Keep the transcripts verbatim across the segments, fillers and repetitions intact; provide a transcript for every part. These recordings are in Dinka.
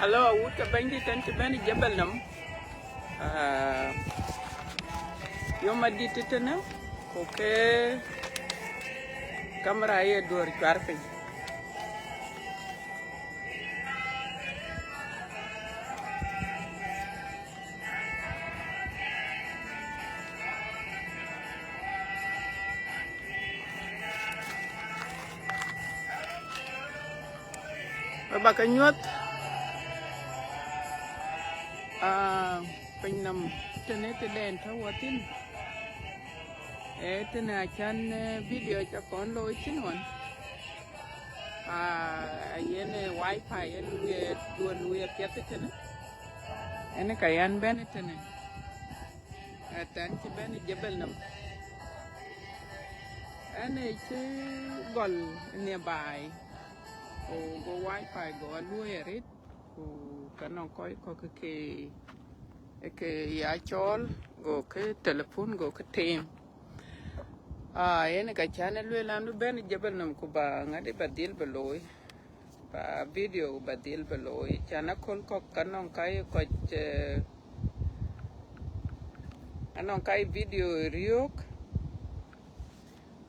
Alo, awut ke Bɛ̈nydït, ɣɛn cï bɛ̈n ë Jebel nɔm. Ah, yom adït tëtënë, ku ke kamera ye duɔ̈ɔ̈r cuar piny. Ba ke nyuɔ̈th, ah, pinynɔm tënë tëden tɔ̈ wɔ thïn. Ee tënë acän, eh, video ca kɔn looi cïn ɣɔn. Ah, yen, eh, wifi, yen, eh, duɔ̈ɔ̈r lui apiɛth tënë. Yen ka ɣɛn bɛ̈n tënë. Ɣɛn cï bɛ̈n Jebel nɔm. Ɣɛn ë cï gɔl nearby. Go, go wifi go aluɔ̈i arëët. Ku ka nɔŋ kɔc kɔ̈k ke, ke ya cɔɔl, go ke telephone, go ke teem. Ah, yen ka cän ë lueel an bï bɛ̈n Jebel nɔm ku ba ŋadï ba dhil bï looi. Ba video ba dhil bï looi. Cän aköl kɔ̈k ka nɔŋ ka ye kɔc, eh, anɔŋ ka ye video riɔ̈ɔ̈k.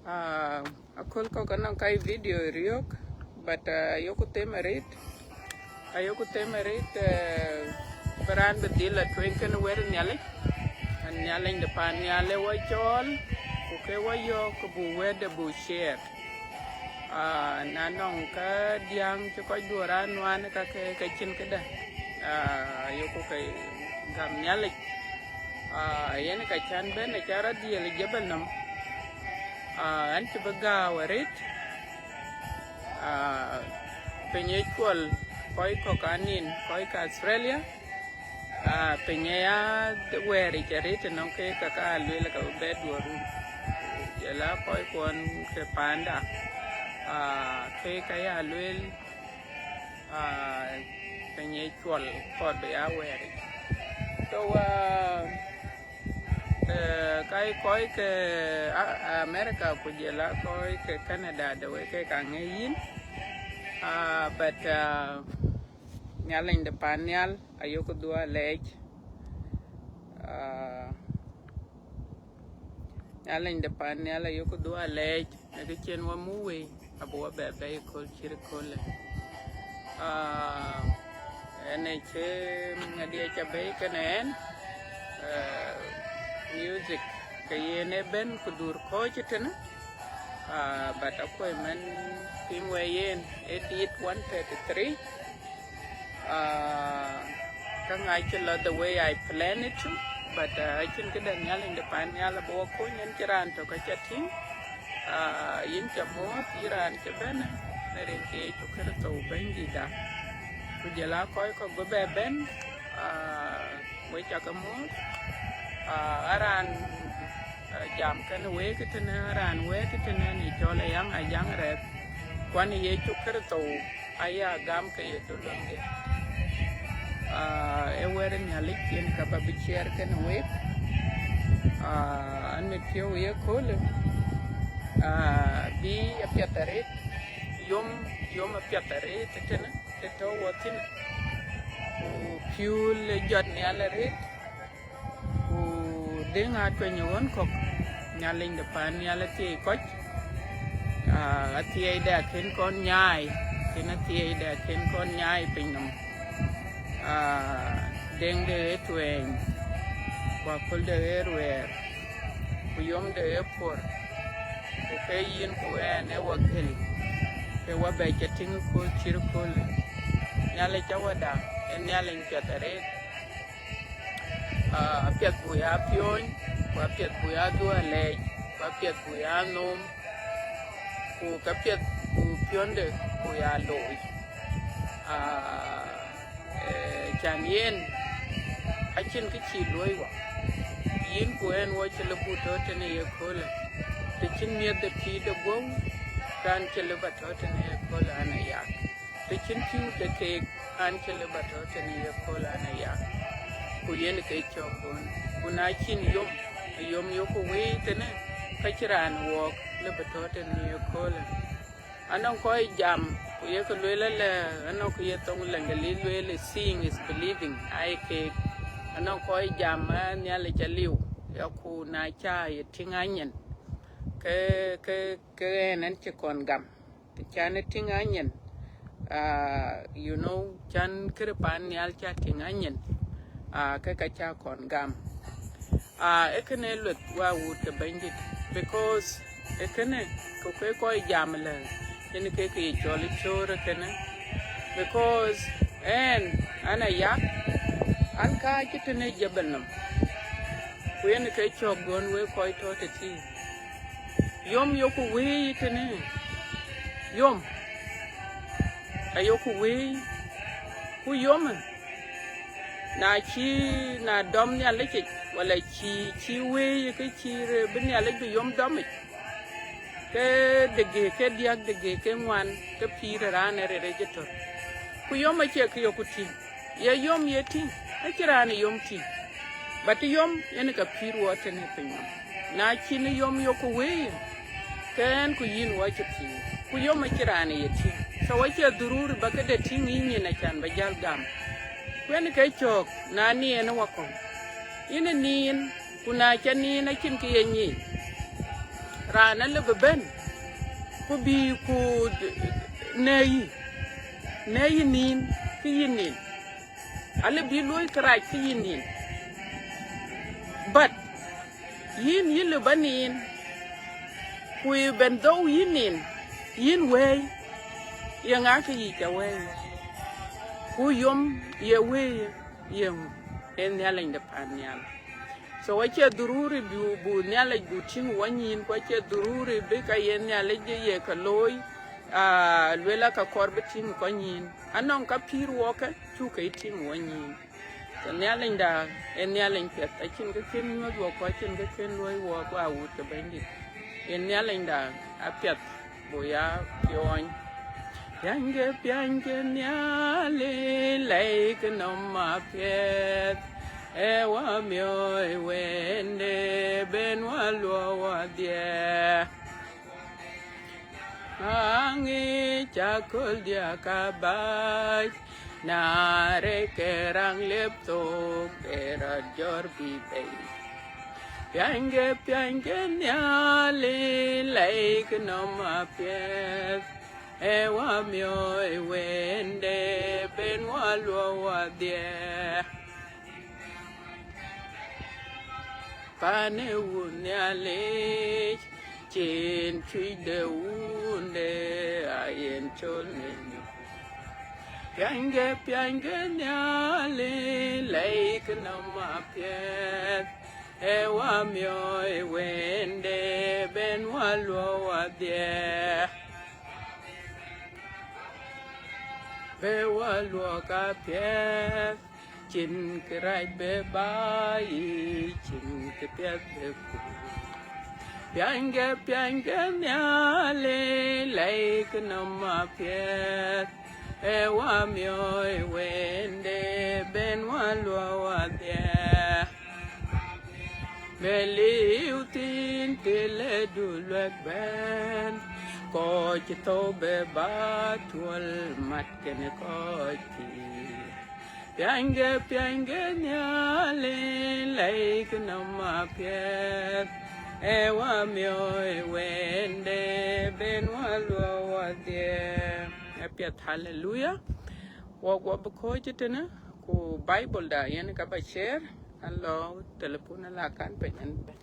Ah, aköl kɔ̈k anɔŋ ka ye video riɔ̈ɔ̈k, but, ah, ayoku them arëët. Ayoku them arëët, eh, bï raan bï dhil la tueŋ kënë wɛ̈t Nhialic. An Nhialic de pan nhial ë wɔ cɔɔl, ku ke wɔ yɔ̈ɔ̈k, ku buk wɛ̈tde buk share. Ah, na nɔŋ ka diäŋ cï kɔc duɔ̈ɔ̈r anuan ka ke, ke cïn këdë. Ah, ayoku ke gam Nhialic. Ah, yen ka cän bɛ̈n, aca rɔt dhiël Jebel nɔm. Ah, ɣɛn cï bï gääu arëët. Ah, piny ë cuɔl, kɔc kɔ̈k anin, kɔc ke Australia. Ah, piny aya wɛ̈ɛ̈ric arëët, tënɔŋ ke ka ka lueel ka bï bɛ duɔ̈ɔ̈r rum. Jɔl a kɔc kuɔn ke panda, ah, ke ka ya lueel, ah, piny ë cuɔl kɔɔr bï ya wɛ̈ɛ̈ric. So, ah, eh, ka ye kɔc ke, ah, America ku jɔl a kɔc ke Canada, the way ke ka ŋic yïn. Ah, but, ah, Nhialic de pan nhial, ayoku dhuɔ̈k alɛɛc. Ah, Nhialic de pan nhial, ayoku dhuɔ̈k alɛɛc, në kë cïn wɔ muk wei, abï wɔ bɛ bɛ̈i kööl cït köölë. Ah, ɣɛn ë cï ŋadï aca bɛ̈i kënë ɣɛn, eh, music, ke yen ë bɛ̈n ku dhur kɔ̈ɔ̈c tënë. Ah, but akuɔ̈c mɛn piŋ wei yen, ë dit one thirty-three. Ah, käŋ acï lɔ the way I plan it to, but, ah, acïn këdë, Nhialic de pan nhial abï wɔ kony, ɣɛn cï raan tök aca tïŋ. Ah, yïn ca muɔ̈ɔ̈th, yïn raan cï bɛ̈n, në rin ke Yecu Kërtho Bɛ̈nydïtda. Ku jɔl a kɔc kɔ̈k bï bɛ bɛ̈n, ah, we ca ke muɔ̈ɔ̈th. Ah, ɣɛn raan, ah, jam kënë wek tënë, ɣɛn raan wek tënë, ɣɛn ë cɔl Ayaŋ Ajaŋ Rɛ̈ɛ̈th. Ku ɣɛn Yecu Kërtho aya gam ke ye dulɔŋde. Ah, ë wɛ̈t Nhialic yen ka ba bï share kënë wek. Ah, ɣɛn mit piɔ̈u ye köölë. Ah, bï apiɛth arëët, yom, yom apiɛth arëët tënë, të tɔ̈ wɔ thïn. Ku piöl ë jɔt nhial arëët. Ku dëŋ atuɛny ɣön kɔ̈k, Nhialic de pan nhial athiɛɛi kɔc. Ah, athiɛɛi de akën kɔn nyaai, kën athiɛɛi de akën kɔn nyaai pinynɔm. Ah, dëŋ de ë tuɛɛny, ku aköl de ë ruɛɛr, ku yom de ë puɔ̈r, ku ke yïn ku ɣɛn ë wɔ gël, ke wɔ bɛ ca tïŋ ë kööl cït kööl. Nhialic awäda, ë Nhialic piɛth arëët. Ah, apiɛth buk ya piööny, ku apiɛth buk ya dhuɔ̈k alɛɛc, ku apiɛth buk ya nhom, ku ka piɛth buk piɔ̈nde buk ya looi. Ah, eh, can yen, acïn kë cï luɔ̈i wɔ. Yïn ku ɣɛn wɔ cï lëu buk tɔ̈ tënë ye köölë. Të cïn miëth de pïïr de guɔ̈u, kan cï lëu ba tɔ̈ tënë ye köölë an, ayak. Të cïn pïu de keek, an, cï lëu ba tɔ̈ tënë ye kööl an, aya, ku yen ke cɔ̈k duɔ̈n. Ku na cïn yom, yom yok wëi tënë, ka cï raan wɔɔk lëu bï tɔ̈ tënë ye kööl. Anɔŋ kɔc jam, Ku ye ke lueel alë, anɔŋ ke ye thoŋ Lëŋgëlith lueel, seeing is believing. Ai keek, anɔŋ kɔc jam, aa, Nhialic aliu, ya ku na ca ye tïŋ anyin, ke, ke, ke ɣɛn ɛn cï kɔn gam. Të can ë tïŋ anyin, aa, you know, can kërë pan nhial ca tïŋ anyin, aa, ke ka ca kɔn gam. Aa, ee kënë lueth wa wut ke Bɛ̈nydït, because ee kënë, ku ke kɔc jam lë, yen ke ke ye cɔl ë cöör ee kënë, because ɛn, an aya, an ka cï tënë jebel nɔm, ku yen ke cɔk duɔ̈n wek kɔc tɔ̈ tëtï. Yom yoku wëi tënë, yom ayoku wëi, ku yom, na cï, na dɔm Nhialic yic, wala cï, cï wëi ke cï re-, bï Nhialic bï yom dɔm yic, ke degee ke diäk, degee ke ŋuan, ke pïïr ë raan ë rɛ̈ɛ̈r ë jëtör. Ku yom acie kë yoku tïŋ, ye yom ye tïŋ, acïn raan ë yom tïŋ. But yom yen ka pïïr wɔ tënë piny nɔm. Na cïn yom yoku wëi, ke ɛn ku yïn wɔ cï pïïr. Ku yom acïn raan ë ye tïŋ. So acie dhururi ba këde tïŋ yïn nyin acan ba jäl gam. Ku yen ke cɔk, na niin wakɔ̈u. Yïn ë niin, ku na ca niin acïn kë ye nyic. Raan alë bï bɛ̈n, ku bï ku d-, në yï, në yï niin, kë yï niin. Alë bï luɔi kërac kë yï niin. But yïn, yïn lë ba niin, ku even though yïn niin, yïn wëi, ye ŋa kë yic ca wëi? Ku yom ye wëi, ye ŋö? Ee Nhialic de pan nhial. So acie dhururi bu, bu Nhialic bu tïŋ wɔ nyin, ku acie dhururi bï ka ye Nhialic ye ka looi, aa, luel aa ka kɔɔr bï tïŋ kɔc nyin. Anɔŋ ka pïïr wɔkë, cuk ke tïŋ wɔ nyin. So Nhialicda ee Nhialic piɛth, acïn kë kën nyuɔ̈th wɔ, ku acïn kë kën luɔ̈i wɔ, ku awut ke Bɛ̈nydït. Ee Nhialicda apiɛth, buk ya piɔɔny. Piɛnykë, piɛnykë Nhialic, lɛc ke nɔm apiɛth, ee wɔ miɔɔc wënde, ben wɔ luɔk wɔdhiɛ. Aŋic aköl diäk abac, na rek ke raŋ liep thok, ke rɔt jɔr bï bei. Piɛnykë, piɛnykë Nhialic, lɛc ke nɔm apiɛth, ee wɔ miɔɔc wënde, ben wɔ luɔk wɔdhiɛ. Panë wun Nhialic, cïn cuc de wunde, ayen col në nyuc. Piɛnykë, piɛnykë Nhialic, lɛc ke nɔm apiɛth, ee wɔ miɔɔc wënde, ben wɔ luɔk wɔdhiɛ. Be wɔ luɔk apiɛth, cïn kërac bï ba yic, cïn këpiɛth bï kuc. Piɛnykë, piɛnykë Nhialic, lɛc ke nɔm apiɛth, ee wɔ miɔɔc wënde, ben wɔ luɔk wɔdhiɛ. Bï liu thïn të lëdu luɛk bɛ̈n, kɔc cï thou bï ba tuɔl mat kenë kɔc pïïr. Piɛnykë, piɛnykë Nhialic, lɛc ke nɔm apiɛth, ee wɔ miɔɔc wënde, ben wɔ luɔk wɔdhiɛ. Apiɛth, haleluya. Wɔ guɔ bï kɔ̈ɔ̈c tënë, ku Bible da yen ka ba share, an lɔ telephone ala kan piny an bɛ̈n.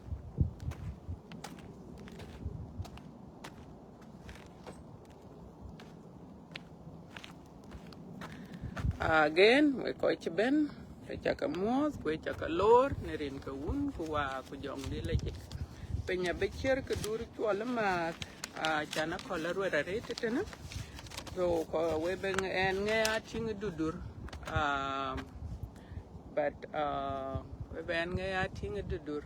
Again, we kɔc cï bɛ̈n, we cakë muɔ̈ɔ̈th, ku we cakë lor në rin ke Wun, ku Wä, ku Jɔŋdït Lajik. Piny abï ciɛr ke dur cuɔl ëmääth, aa, can akɔ̈l aruet arëët tëtënë. So, kɔ we bï ɛn ŋɛk a tïŋ dudur. Aa, but, aa, we bï ɛn ŋɛk a tïŋ dudur.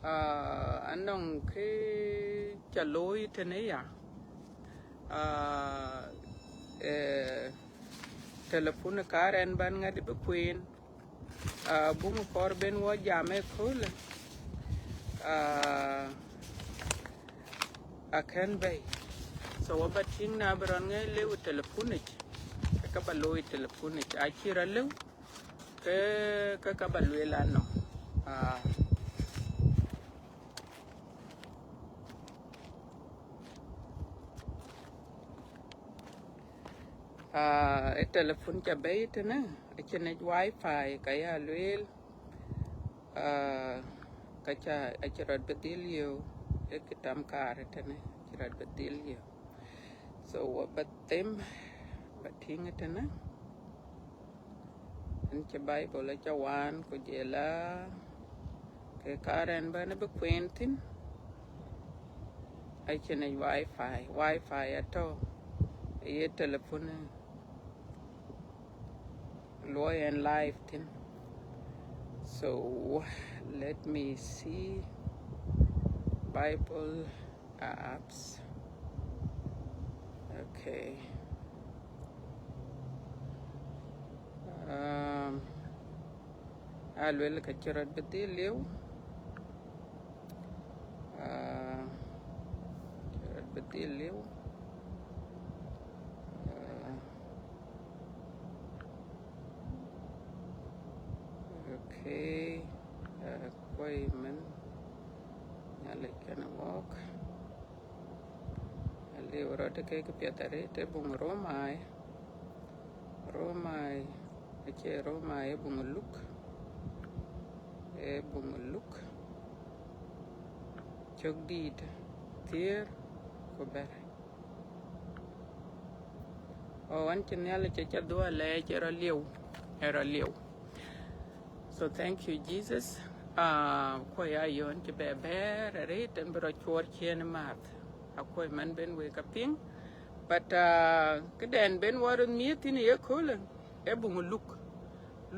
Aa, anɔŋ kë ca looi tënë ya. Aa, ee, telephone kaar ɛn ban ŋäth bï kueen. Aa, buŋ kɔɔr ben wɔ jam ëköölë. Aa, akën bɛ̈i. So, aba tïŋ na bï rɔt ŋɛk lëu ë telephone yic, ke ka ba looi ë telephone yic. Acï rɔt lëu, ke, ke ka ba lueel anɔŋ. Ah, ah, ë telephone ca bɛ̈i tënë, acïn yic wifi, ka ya lueel. Ah, ka ca, acï rɔt bï dhil yök, ë kë tam kaar tënë, acï rɔt bï dhil yök. So, wa ba them, ba tïŋ tënë. Ën cï Bible aca waan, ku jël a, ke kaar ën bɛ̈n bï kueen thïn. Acïn yic wifi, wifi atɔ̈, ye telephone luɔi ën live thïn. So, let me see Bible apps. Okay. Um, aluel ka cï rɔt bï dhil lëu. Ah, cï rɔt bï dhil lëu. Ah, okay. Ah, kuɔi mën Nhialic kënë wɔk. Aliu rɔt ke kë piɛth arëët ë buŋ Romai. Romai, acie Romai, ë buŋ Luk. Ë buŋ Luk. Cök dïït thiëër ku bɛ̈t. Oh, ɣɛn cï Nhialic aca dhuɔ̈k alɛɛc, ë rɔt liu, ë rɔt liu. So thank you, Jesus. Ah, kuɔi ya yɔn cï bɛ bɛ̈ɛ̈r arëët, ën bï rɔt cuɔɔr ciëën ë määth. Akuɔi man ben wek apiŋ. But, ah, këdɛn ben wɔ röt miëth thïn ë ye köölë, ë buŋ Luk.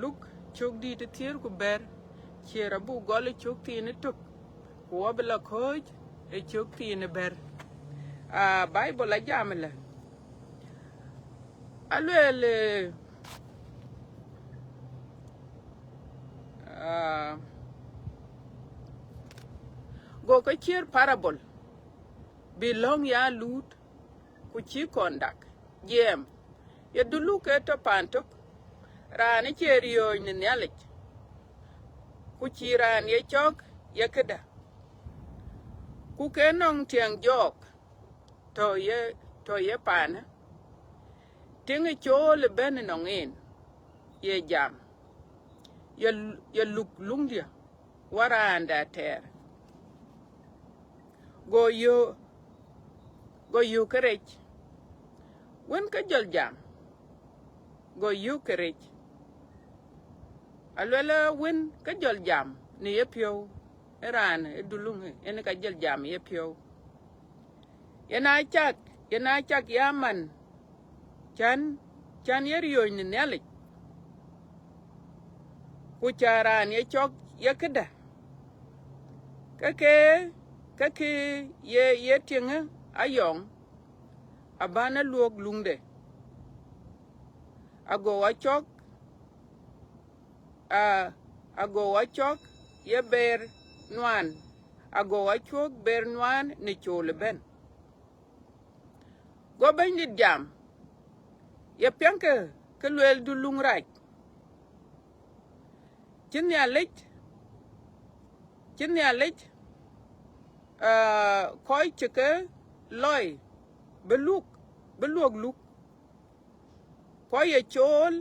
Luk cök dïït ë thiëër ku bɛ̈t, ciëër abuk gɔl ë cök thiin ë tök, ku wɔ bï lɔ kɔ̈ɔ̈c ë cök thiin ë bɛ̈t. Ah, Bible ajam ëlë. Alueel, eh, ah, go ke ciëër parable, bï lɔ̈ŋ ya luut, ku cïï kɔn dak. Jiɛɛm, ye duluk ke tɔ̈ paan tök, raan ë cie riɔ̈ɔ̈c në Nhialic, ku cïï raan ye cɔ̈k ye këdë. Ku ke nɔŋ tiɛŋ jɔɔk tɔ̈ ye, tɔ̈ ye paanë, tiŋ ë cool ëbɛ̈n ënɔŋ en, ye jam, ye, ye luk luŋdiɛ̈, waraanda atɛɛr. Go yöök, go yöök kërɛc, wën ke jɔl jam, go yöök kërɛc. Aluel ë wën ke jɔl jam në yepiɔ̈u, ë raan ë duluŋ ë, yen ka jɔl jam yepiɔ̈u. Yen aa cak, yen aa cak ya man, cän, cän ye riɔ̈ɔ̈c në Nhialic, ku cä raan ye cɔ̈k ye këdë, ke ke, ke ke ye, ye tiŋë ayɔŋ, abän aluɔ̈k luŋde, ago acɔ̈k, a, ago acɔ̈k ye ber nuan, ago acɔ̈k ber nuan në cool ëbɛ̈n. Go Bɛ̈nydït jam, ye piɛŋkë kë lueel duluŋ rac. Cï Nhialic, cï Nhialic, ah, kɔc cï ke lɔi bï luk, bï luɔ̈k luk, ku aye cool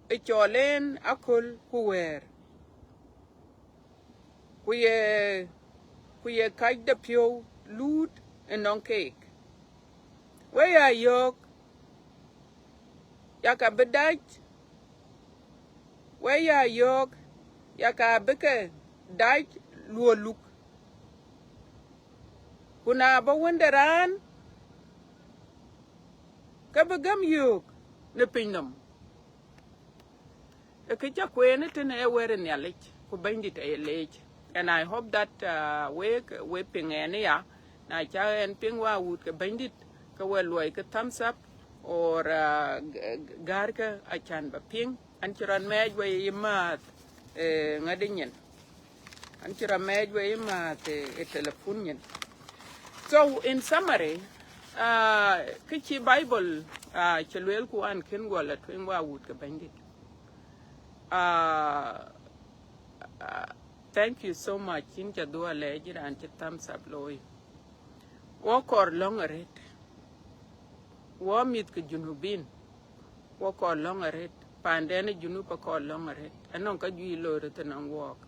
ë cɔl en aköl ku wɛ̈ɛ̈r, ku ye, ku ye kac de piɔ̈u luut ënɔŋ keek. We ya yɔ̈ɔ̈k, yaka bï dac, we ya yɔ̈ɔ̈k, yaka bï ke dac luɔ̈k luk. Ku na bɔ̈ Wën de raan, ke bï gäm yöök në piny nɔm. Ë kë ca kueen ë tënë ë wɛ̈t ë Nhialic, ku Bɛ̈nydït aye leec. And I hope that, uh, wek, we piŋ ɛn aya, na ca ɛn piŋ wa wut ke Bɛ̈nydït, ke we luɔi ke thumbs up, or, uh, g-, g-, gäärkë acan ba piŋ. An cï rɔt mɛɛc we ye määth, eh, ŋadï nyin. An cï rɔt mɛɛc we ye määth, eh, ë telephone nyin. So, in summary, Ah, kë cï Bible, ah, cï lueel ku an kën guɔ la tueŋ wa wut ke Bɛ̈nydït. Ah, ah, thank you so much. Yïn ca dhuɔl lɛɛc raan cï thumbs up looi. Wɔ kɔɔr lɔ̈ŋ arëët. Wɔ mïth ke Junubin. Wɔ kɔɔr lɔ̈ŋ arëët. Paanden ë Junub akɔɔr lɔ̈ŋ arëët. Anɔŋ ka juëc loi röt ënɔŋ wɔɔk.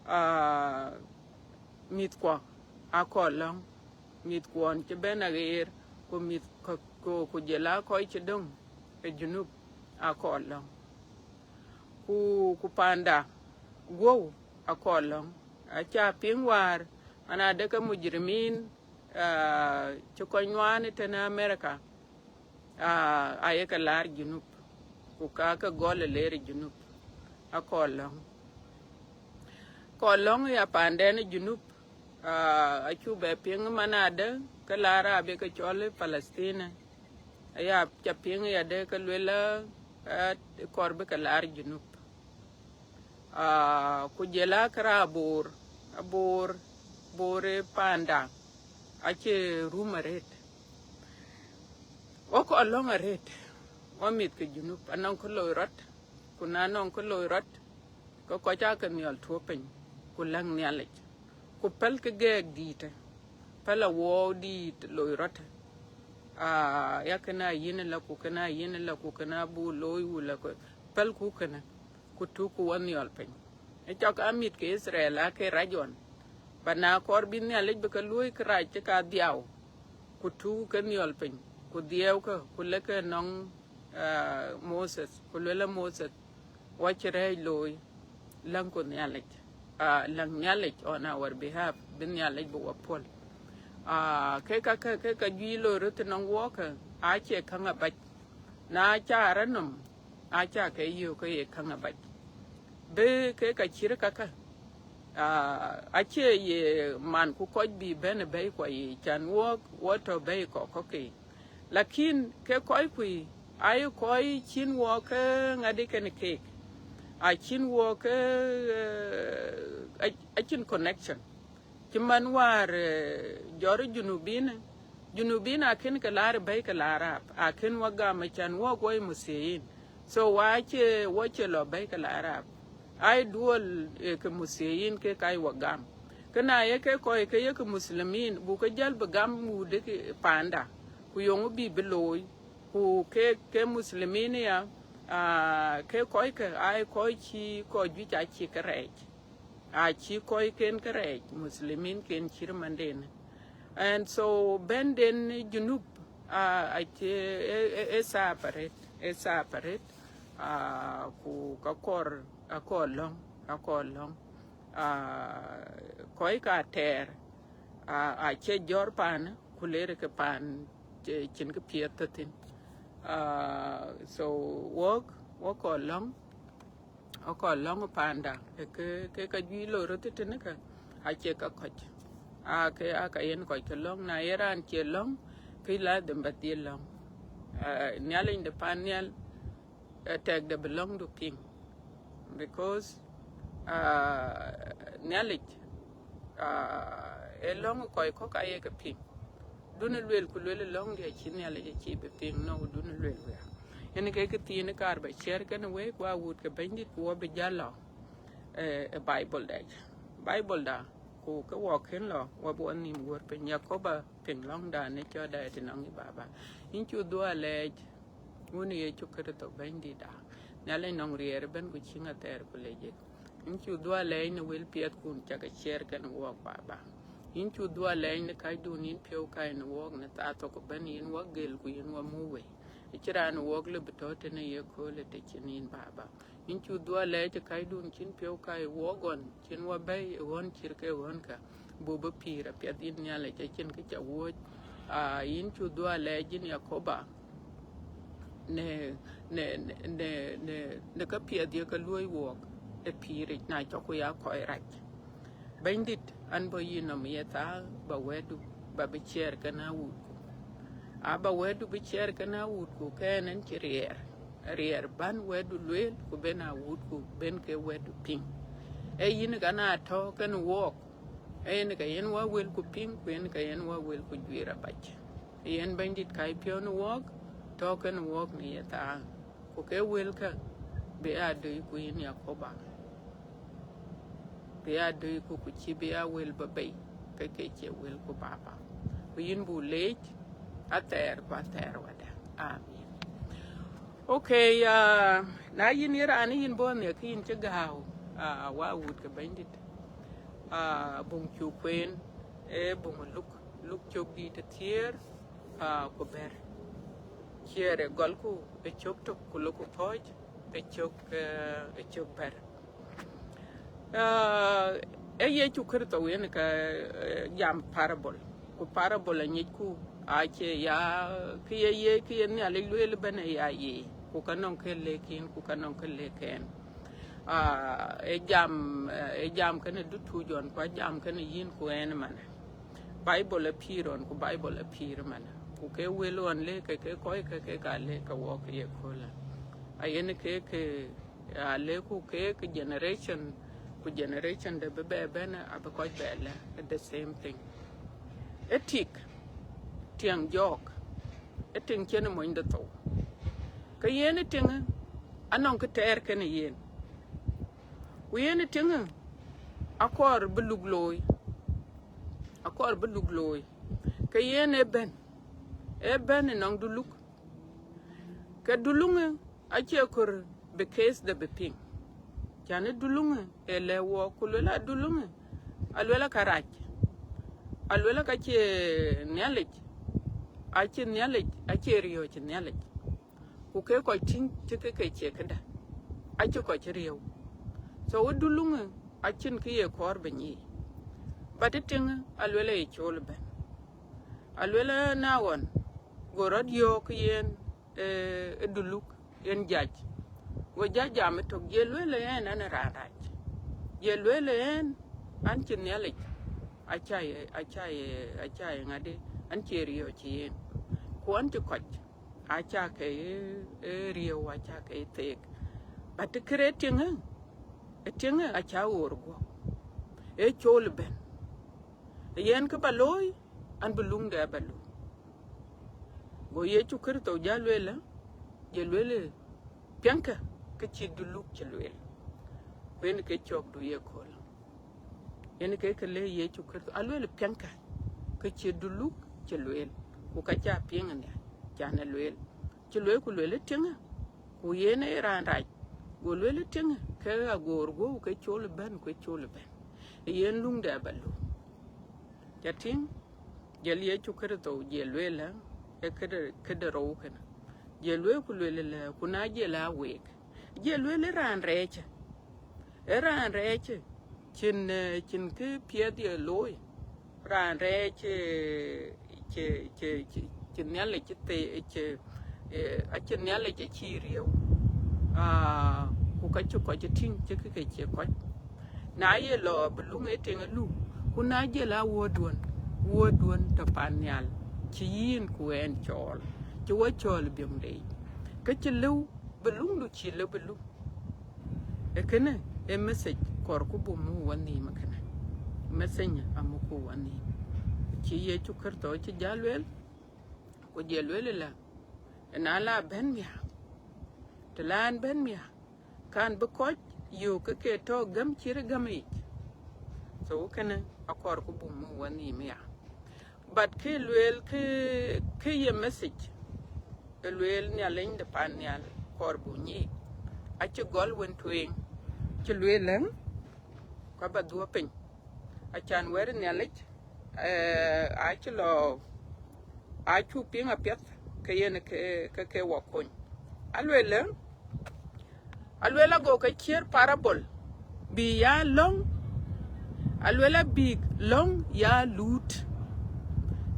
Ah, mïthkuɔ akɔɔr lɔ̈ŋ. Mïthkuɔn cï bɛ̈n aɣeer, ku mïth kɔ̈k, ku, ku jël aa kɔc cï döŋ ë Junub akɔɔr lɔ̈ŋ. Ku, ku panda guɔ̈u akɔɔr lɔ̈ŋ. Aca piŋ wäär, man adë ke mujrimin, ah, cï kɔc nuaan ë tënë America, ah, ayeke laar Junub, ku ka ke gɔl ë leer ë Junub, akɔɔr lɔ̈ŋ. Kɔɔr lɔ̈ŋ ya paanden ë Junub, ah, acu bɛ piŋ man adë ke laar abï ke cɔl ë Palestine, aya ca piŋ ya dë ke luel, ah, kɔɔr bï ke laar Junub. Ah, ku jël aa këra Bor, Abor, Bor ë panda, acie rum arëët. Wɔ kɔɔr lɔ̈ŋ arëët, wɔ mïth ke Junub, anɔŋ kë loi rɔt, ku na nɔŋ kë loi rɔt, ke kɔc aa ke nhiɔl tuɔ̈p piny, ku läŋ Nhialic, ku päl kë gɛɛk dïïtë, päl awuɔɔu dïït loi rɔt. Ah, ya kënë ayïn ëlä, ku kënë ayïn ëlä, ku kënë abuk looi wulä, ku pälku kënë, ku tuukku wɔ nhiɔl piny. Ë cɔk aa mïth ke Itharel aake rac ɣɔn, ba na kɔɔr bï Nhialic bï ke luöi kërac cï ka dhiau, ku tuukku ke nhiɔl piny, ku dhiɛɛukë, ku lekë nɔŋ, ah, Moses, ku luelë Moses, wɔ cï rɛɛc looi, läŋku Nhialic, ah, läŋ Nhialic on our behalf, bï Nhialic bï wɔ puɔ̈l. Ah, ke ka, ke, ke ka juëc loi röt ënɔŋ wɔɔkë, acie käŋ abac. Na ca rɔt nɔm, aca ke yök ke ye käŋ abac. Bï ke ka cït kakë, ah, acie ye man ku kɔc bï bɛ̈n ë bɛ̈ikuɔ yiic, can wɔɔk, wɔ tɔ̈ bɛ̈i kɔ̈k kɔ̈k ke. Lakin ke kɔc kui, aye kɔc cïn wɔɔk ke ŋadï kenë keek. Acïn wɔɔk ke, eh, ac-, acïn connection. Cï man wäär, eh, jɔt Junubin, Junubin akën ke laar bɛ̈i ke la Arab, akën wɔ gam acan wɔɔk wɔ ye Masihiyin. So wɔ acie, wɔ cie lɔ bɛ̈i ke la Arab. Ai duɔl, eh, ke Masihiyin ke ka ye wɔ gam. Ke na ye ke kɔc ke ye ke Muslimin, buk ke jäl bï gam wut de ke panda, ku yeŋö bï bï looi, ku ke, ke Muslimin ya, ah, ke kɔckë ai kɔc cï kɔc juëc acï ke rɛɛc. Acï kɔcken ke rɛɛc, Muslimin ken cït manden. And so bɛ̈nden Junub, ah, acï, e, e, e separate, e separate, ah, ku ka kɔɔr, akɔɔr lɔ̈ŋ, akɔɔr lɔ̈ŋ. Ah, kɔc ka tɛɛr, ah, acie jɔ̈ɔ̈r paan, ku leer ke paan cï, cïn kë piɛth tɔ̈ thïn. Ah, so wɔk, wɔk kɔɔr lɔ̈ŋ, wɔk kɔɔr lɔ̈ŋ panda, ke, ke, ke ka juëc loi röt tënë ke, acie ka kɔc. Aa, ke, aa ka yen kɔc ke lɔ̈ŋ, na ye raan cie lɔ̈ŋ, ke ladhim ba dhil lɔ̈ŋ. Ah, Nhialic de paan nhial, eh, tɛkde bï lɔ̈ŋdu piŋ. Because, ah, Nhialic, ah, ë lɔ̈ŋ kɔc kɔ̈k aye ke piŋ. Dunë lueel ku lueel lɔ̈ŋdiɛ̈ acï Nhialic acï bï piŋ, no, dunë lueel wia. Yen ke kë thiin kaar ba share kenë wek, wa wut ke Bɛ̈nydït, ku wɔ bï jäl lɔ, eh, ë Bible dɛc. Bible da, ku ke wɔ kën lɔ, wɔ bï wɔ nhïïm guɔ̈r piny. Yakoba piŋ lɔ̈ŋda në cɔɔda ëtï nɔŋ yï baba. Yïn cu dhuɔ̈k alɛɛc, Wun Yecu Kërtho Bɛ̈nydïtda, Nhialic nɔŋ riɛɛr ëbɛ̈n ku cïŋ athɛɛr ku lec yek. Yïn cu dhuɔ̈k alɛɛc në wël piɛthkun cak ë share kenë wɔɔk, baba. Yïn cu dhuɔ̈k alɛɛc në kacdun yïn piɔ̈u kac në wɔɔk në thaa thok ëbɛ̈n, yïn wɔ gël ku yïn wɔ muk wei. Acïn raan wɔɔk lëu bï tɔ̈ tënë ye kööl ë të cïn yïn, baba. Yïn cu dhuɔ̈k alɛɛc ë kacdun cïn piɔ̈u kac wɔɔk ɣɔn, cïn wɔ bɛ̈i ë ɣɔ̈n cït ke ɣɔ̈nkä, buk bï pïïr apiɛth yïn Nhialic, acïn kë ca wuɔ̈c. Aa, yïn cu dhuɔ̈k alɛɛc yïn Yakoba, në, në, në, në, në ka piɛth ye ke luɔ̈i wɔɔk ë pïïric, na cɔk ku ya kɔc rac. Bɛ̈nydït, an bɔ̈ yïnɔm ye thaa ba wɛ̈tdu ba bï share kenë awutku. Aa, ba wɛ̈tdu bï share kenë awutku, ke ɣɛn, ɣɛn cï riɛɛr, riɛɛr bän wɛ̈tdu lueel, ku ben awutku ben ke wɛ̈tdu piŋ. Ee yïn ka na tɔ̈ kenë wɔɔk, ee yen ka yen wɔ wëlku piŋ, ku yen ka yen wɔ wëlku juiir abac. Yen Bɛ̈nydït ka piɔ̈u në wɔɔk, tɔ̈ kenë wɔɔk në ye thaa. Ku ke wëlkä bï aa döi ku yïn Yakoba, bï aa döi ku, ku cïï bï aa wël bɔ̈ bei, ke ke cie wël ku baba. Ku yïn buk leec athɛɛr ku athɛɛr wadä. Amin. Okay, uh, na yïn ye raan yïn bɔ̈ nhiëk, ke yïn cï gääu, uh, wa wut ke Bɛ̈nydït. Uh, buŋ cuk kueen, ee buŋ Luk, Luk cök dït ë thiëër, uh, ku bɛ̈t. Ciɛɛr ë gɔlku ë cök tök, ku lok ku pɔ̈ɔ̈c ë cök, uh, ë cök bɛ̈t. Uh, ee Yecu Kërtho yen ka, uh, jam parable. Ku parable anyicku acie ya kë ye, ye kë ye Nhialic lueel ëbɛ̈n ë ya ye, ku ka nɔŋ kë lëk yïn, ku ka nɔŋ kë lëk ɣɛn. Ah, ee jam, eh, ee jam kenë dutuuc ɣɔn, ku ajam kenë yïn ku ɣɛn ëmën. Bible apïïr ɣɔn, ku Bible apïïr ëmën. Ku ke wël ɣɔn lëk ke, ke kɔc ke, ke ka lëk ke wɔɔk ye köölë. Ayen ke, ke, a lëk ku ke, ke generation, ku generation de bï bɛ bɛ̈n, abï kɔc bɛ lɛ̈k the same thing. Ee tik, tiɛŋ jɔɔk, ee tiŋ cïn mony de thou. Ke yen ee tiŋë, anɔŋ kë tɛɛr kenë yen. Ku yen ee tiŋë, akɔɔr bï luk looi, akɔɔr bï luk looi. Ke yen ee bɛ̈n, ee bɛ̈n ënɔŋ duluk. Ke duluŋë acie kɔɔr bï case de bï piŋ. Cän ë duluŋë ee lɛ̈k wɔɔk, ku luel a duluŋë, aluel a ka rac, aluel a ka cie Nhialic, acie Nhialic, acie riɔ̈ɔ̈c Nhialic. Ku ke kɔc tïŋ cï ke, ke cie këdä, acï kɔc cï riëëu. So ë duluŋë acïn kë ye kɔɔr bï nyic. But ë tiŋë aluel ë ye cool ëbɛ̈n. Aluel ë na ɣɔn, go rɔt yɔ̈ɔ̈k yen, eh, ë duluk yen jac. Go jac jam ëtök, ye lueel ë ɣɛn an, ë raan rac. Ye lueel ë ɣɛn an, cï Nhialic, aca ye, aca ye, aca ye ŋadï, an, cie riɔ̈ɔ̈c yen. Ku an, cï kɔc, aca ke ye, eh, riëëu, aca ke ye theek. But të kërë tiŋë, ë tiŋë aca ɣoor guɔ̈p. Ee cool ëbɛ̈n. Yen kë ba looi, an, bï luŋde aba luk. Go Yecu Kërtho jal lueel, ye lueel, piɛŋkë kë cï duluk cï lueel. Ku yen ke cɔɔkdu ye köölë. Yen ke kë le Yecu Kërtho, alueel, piɛŋkë kë cï duluk cï lueel. Ku ka ca piŋ ënhial, can ë lueel. Cï lueel ku lueel ë tiŋë. Ku yen ee raan rac, go lueel ë tiŋë, ke agoor guɔ̈u ke cool ëbɛ̈n, ku ke cool ëbɛ̈n. Yen luŋde aba luk. Ca tïŋ, jël Yecu Kërtho, jël lueel ë këde, këde rou kënë. Jël lueel ku lueel ëlë, ku na jël a week, jël lueel ë raan rɛɛcë. Ë raan rɛɛcë, cïn, eh, cïn kë piɛth ye looi. Raan rɛɛc, eh, cï, cï, cï, cï Nhialic cï the-, cï, eh, acï Nhialic acï riëëu. Ah, ku ka cï kɔc tïŋ cï kë ke cie kɔc. Na ye lɔ bï luŋ ë tiŋ ë luk, ku na jël a wuɔ̈ɔ̈tduön, wuɔ̈ɔ̈tduön tɔ̈ pan nhial, cï yïn ku ɣɛn cɔɔl, cï wɔ cɔɔl biöŋ de yic. Ke cï lëu bï luŋdu cï lëu bï luk. Ee kënë, ee message kɔɔrku buk muk wɔ nhïïm ë kënë. Message amukku wɔ nhïïm. Cï Yecu Kërtho cï jal lueel, ku jël lueel ëlä, na la bɛ̈n miäk, të la ɛn bɛ̈n miäk, kan bï kɔc yök ke ke tɔ̈ gäm cït gäm yic. So kënë akɔɔrku buk muk wɔ nhïïm ya. But kë lueel, kë, kë ye message, ë lueel Nhialic de pan nhial kɔɔr buk nyic. Acï gɔl wën tueŋ, cï lueel ë, ka ba dhuɔ̈k piny. Acan wɛ̈t Nhialic, eh, acï lɔ, acuk piŋ apiɛth, ke yen ke, ke, ke wɔ kony. Alueel ë, alueel ago ke ciɛ̈t parable, bï ya lɔ̈ŋ, alueel abïk lɔ̈ŋ ya luut.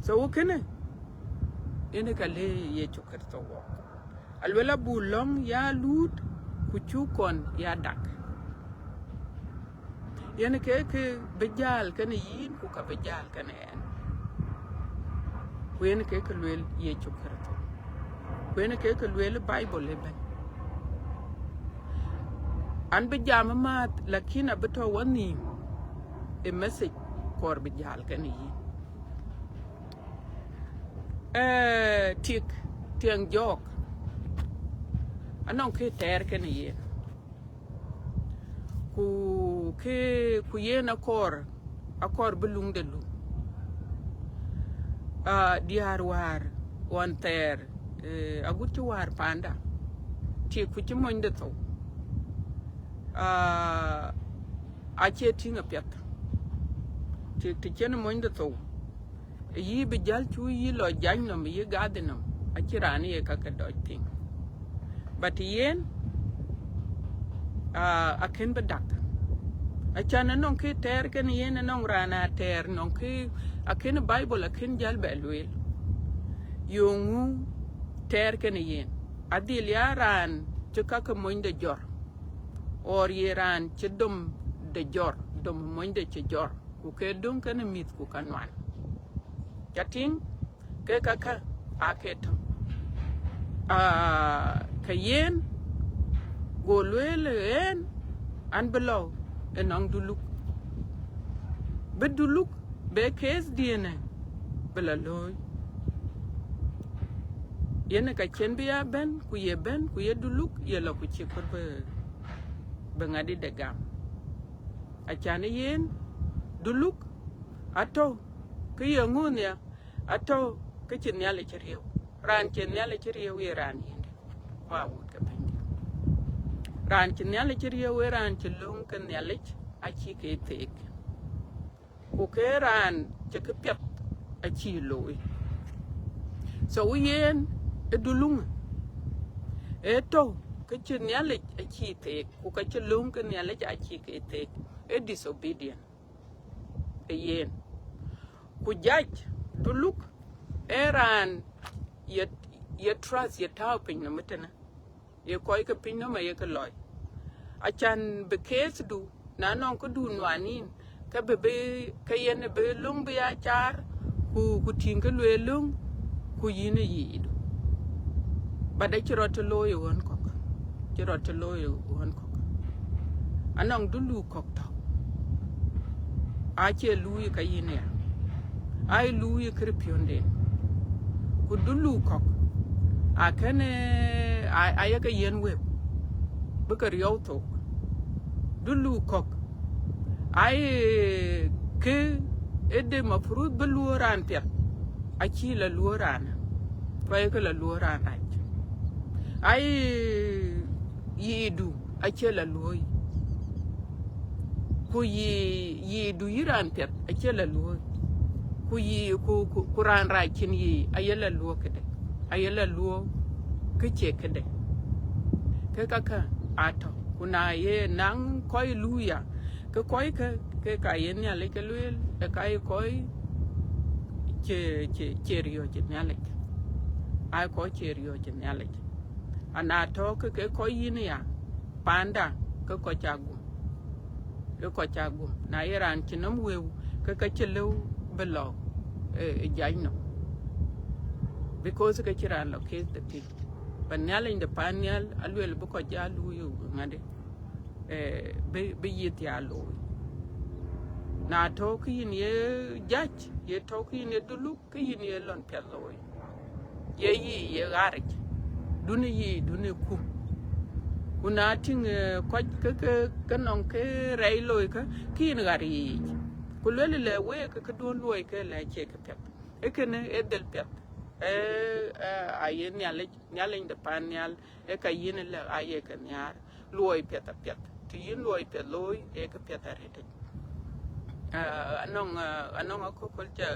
So kënë, yen ka le Yecu Kërtho wɔk. Alueel abuk lɔ̈ŋ ya luut, ku cuk kɔn ya dak. Yen ke, ke bï jäl kenë yïn, ku ka bï jäl kenë ɣɛn. Ku yen ke, ke lueel Yecu Kërtho. Ku yen ke, ke lueel Bible ëbɛ̈n. An bï jam ë määth, lakin abï tɔ̈ wɔ nhïïm ë message kɔɔr bï jäl kenë yïn. Eh, tik, tiɛŋ jɔɔk, anɔŋ kë tɛɛr kenë yen. Ku kë, ku yen akɔɔr, akɔɔr bï luŋde luŋ. Ah, diäär wäär ɣɔn thɛɛr, eh, agut cï wäär panda, tik ku cï monyde thou. Ah, acie tïŋ apiɛth. Tik të cïn monyde thou, yï bï jäl cu yï lɔ jany nɔm, yï gadhi nɔm, acï raan ye ka ke dɔc piŋ. But yen, ah, akën bï dak. Acan anɔŋ kë tɛɛr kenë yen, anɔŋ raan a tɛɛr nɔŋ kë, akën Bible akën jäl bɛ lueel. Yöŋu tɛɛr kenë yen. Adhil ya raan cï ka ke monyde jɔr, or ye raan cï dom de jɔr, dom monyde cï jɔr, ku ke döŋ kenë mïth ku ka nuan. Ca tïŋ, ke kakä aa ke tɔ̈. Ah, ke yen, go lueel ɣɛn, an bï lɔ ënɔŋ duluk. Bï duluk, bï case diënë bï lɔ looi. Yen ka cïn bï ya bɛ̈n, ku ye bɛ̈n, ku ye duluk, ye lɔ ku cï kɔɔr bï, bï ŋadï de gam. Acan yen, duluk, atɔ̈, ke ye ŋö nhial, atɔ̈ ke cï Nhialic cï riëëu. Raan cï Nhialic cï riëëu ye raan yïndë, wa wut ke piny. Raan cï Nhialic cï riëëu ye raan cï löŋ ke Nhialic acï ke theek. Ku ke raan cï këpiɛth acï looi. So yen ë duluŋ, ë tɔ̈ ke cï Nhialic acï theek, ku ke cï löŋ ke Nhialic acï ke theek, ë disobedient. Ë yen. Ku jac, duluk, ee raan ye, ye trust, ye tääu piny nɔm ëtënë. Ye kɔc ke piny nɔm aye ke lɔc. Acan bï case du, na nɔŋ këdu nuan yïn, ke bï, bï, ke yen bï löŋ bï ya caar, ku, ku tïŋ ke lueel löŋ, ku yïn ë yiidu. But acï rɔt të looi ë ɣön kɔ̈k. Cï rɔt të looi ë ɣön kɔ̈k. Anɔŋ duluk kɔ̈k tɔ̈. Acie luui ka yïn ya. Ai luui kërë piɔ̈nden. Ku duluk kɔ̈k, akënë, a, ayeke yen wëu, bï ke riɔu thok. Duluk kɔ̈k, ai, kë ë de mafruth bï luɔ̈ɔ̈r raan piɛth, acï la luɔ̈ɔ̈r raan, ku ayeke la luɔ̈ɔ̈r raan rac. Ai, yiidu acie la luɔ̈ɔ̈i. Ku yï, yiidu yï raan piɛth acie la luɔ̈ɔ̈i. Ku yï, ku, ku, ku raan rac cïn yï aye la luɔ̈ɔ̈i këde, aye la luɔ̈ɔ̈i kë cie këde. Ke kakä atɔ̈. Ku na ye naŋ kɔc luui ya, ke kɔckë, ke ka ye Nhialic ke lueel, ee ka ye kɔc cie, cie, cie riɔ̈ɔ̈c ë Nhialic. Ai kɔc cie riɔ̈ɔ̈c ë Nhialic. Ana tɔ̈ ke, ke kɔc yïn ya, panda, ke kɔc ca gum. Ke kɔc ca gum. Na ye raan cï nɔm wëu, ke ka cï lëu bï lɔ, eh, eh, jany nɔm. Because ke cï raan lɔ case de piny. But Nhialic de pan nhial, aluel bï kɔc ja luui ŋadï, eh, bï, bï yith ya looi. Na tɔ̈ ke yïn ye jac, ye tɔ̈ ke yïn ye duluk, ke yïn ye lɔn piɛth looi. Ye yï, ye ɣaric. Dun yï, dun kum. Ku na tïŋ, eh, kɔc ke, ke, ke nɔŋ ke rɛɛc looi ke, ke yïn ɣar yiic. Ku luel lɛ wek ke, ke duɔ̈n luɔi ke lɛ cie ke piɛth. Ee kënë ee dhil piɛth. Ee, eh, aye Nhialic, Nhialic de pan nhial, ee ka yïn lɛ aye ke nhiaar. Luɔi piɛth apiɛth. Të yïn luɔi piɛth looi, ee kë piɛth arëtic. Ah, anɔŋ, ah, anɔŋ akököl ca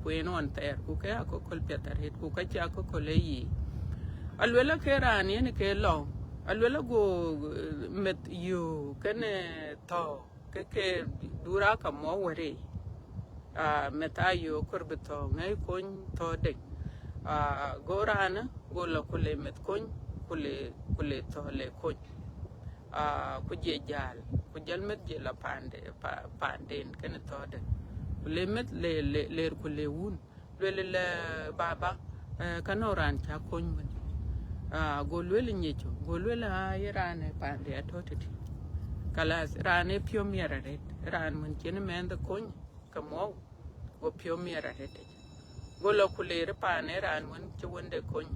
kueen ɣɔn thɛɛr, ku ke akököl piɛth arëët, ku ka cï akököl ë yiic. Aluel ake raan yen ke lɔ, aluel ago, eh, meth yöök kenë thɔ̈ɔ̈k, ke ke dura ka mɔ wärëi. Ah, meth ayöök kɔɔr bï thɔ̈ɔ̈k ŋɛ̈i kony thɔ̈ɔ̈k dek. Ah, go raanë, go lɔ ku le meth kony, ku le, ku le thɔ̈ɔ̈k le kony. Ah, ku jie jäl, ku jäl meth jie lɔ paande, pa-, paanden kenë thɔ̈ɔ̈kde. Ku le meth le, le, ler ku le wun. Luel lɛ, "Baba, eh, ka nɔŋ raan ca kony wën." Ah, go luel nyic, go luel, "Ah, ye raan ë paande atɔ̈ tëtï." Kalas, raan ë piɔ̈u miɛt arëët, raan wën cïn mɛnhde kony, ke muɔu, go piɔ̈u miɛt arëët. Go lɔ ku leer paan ë raan wën cï wënde kony.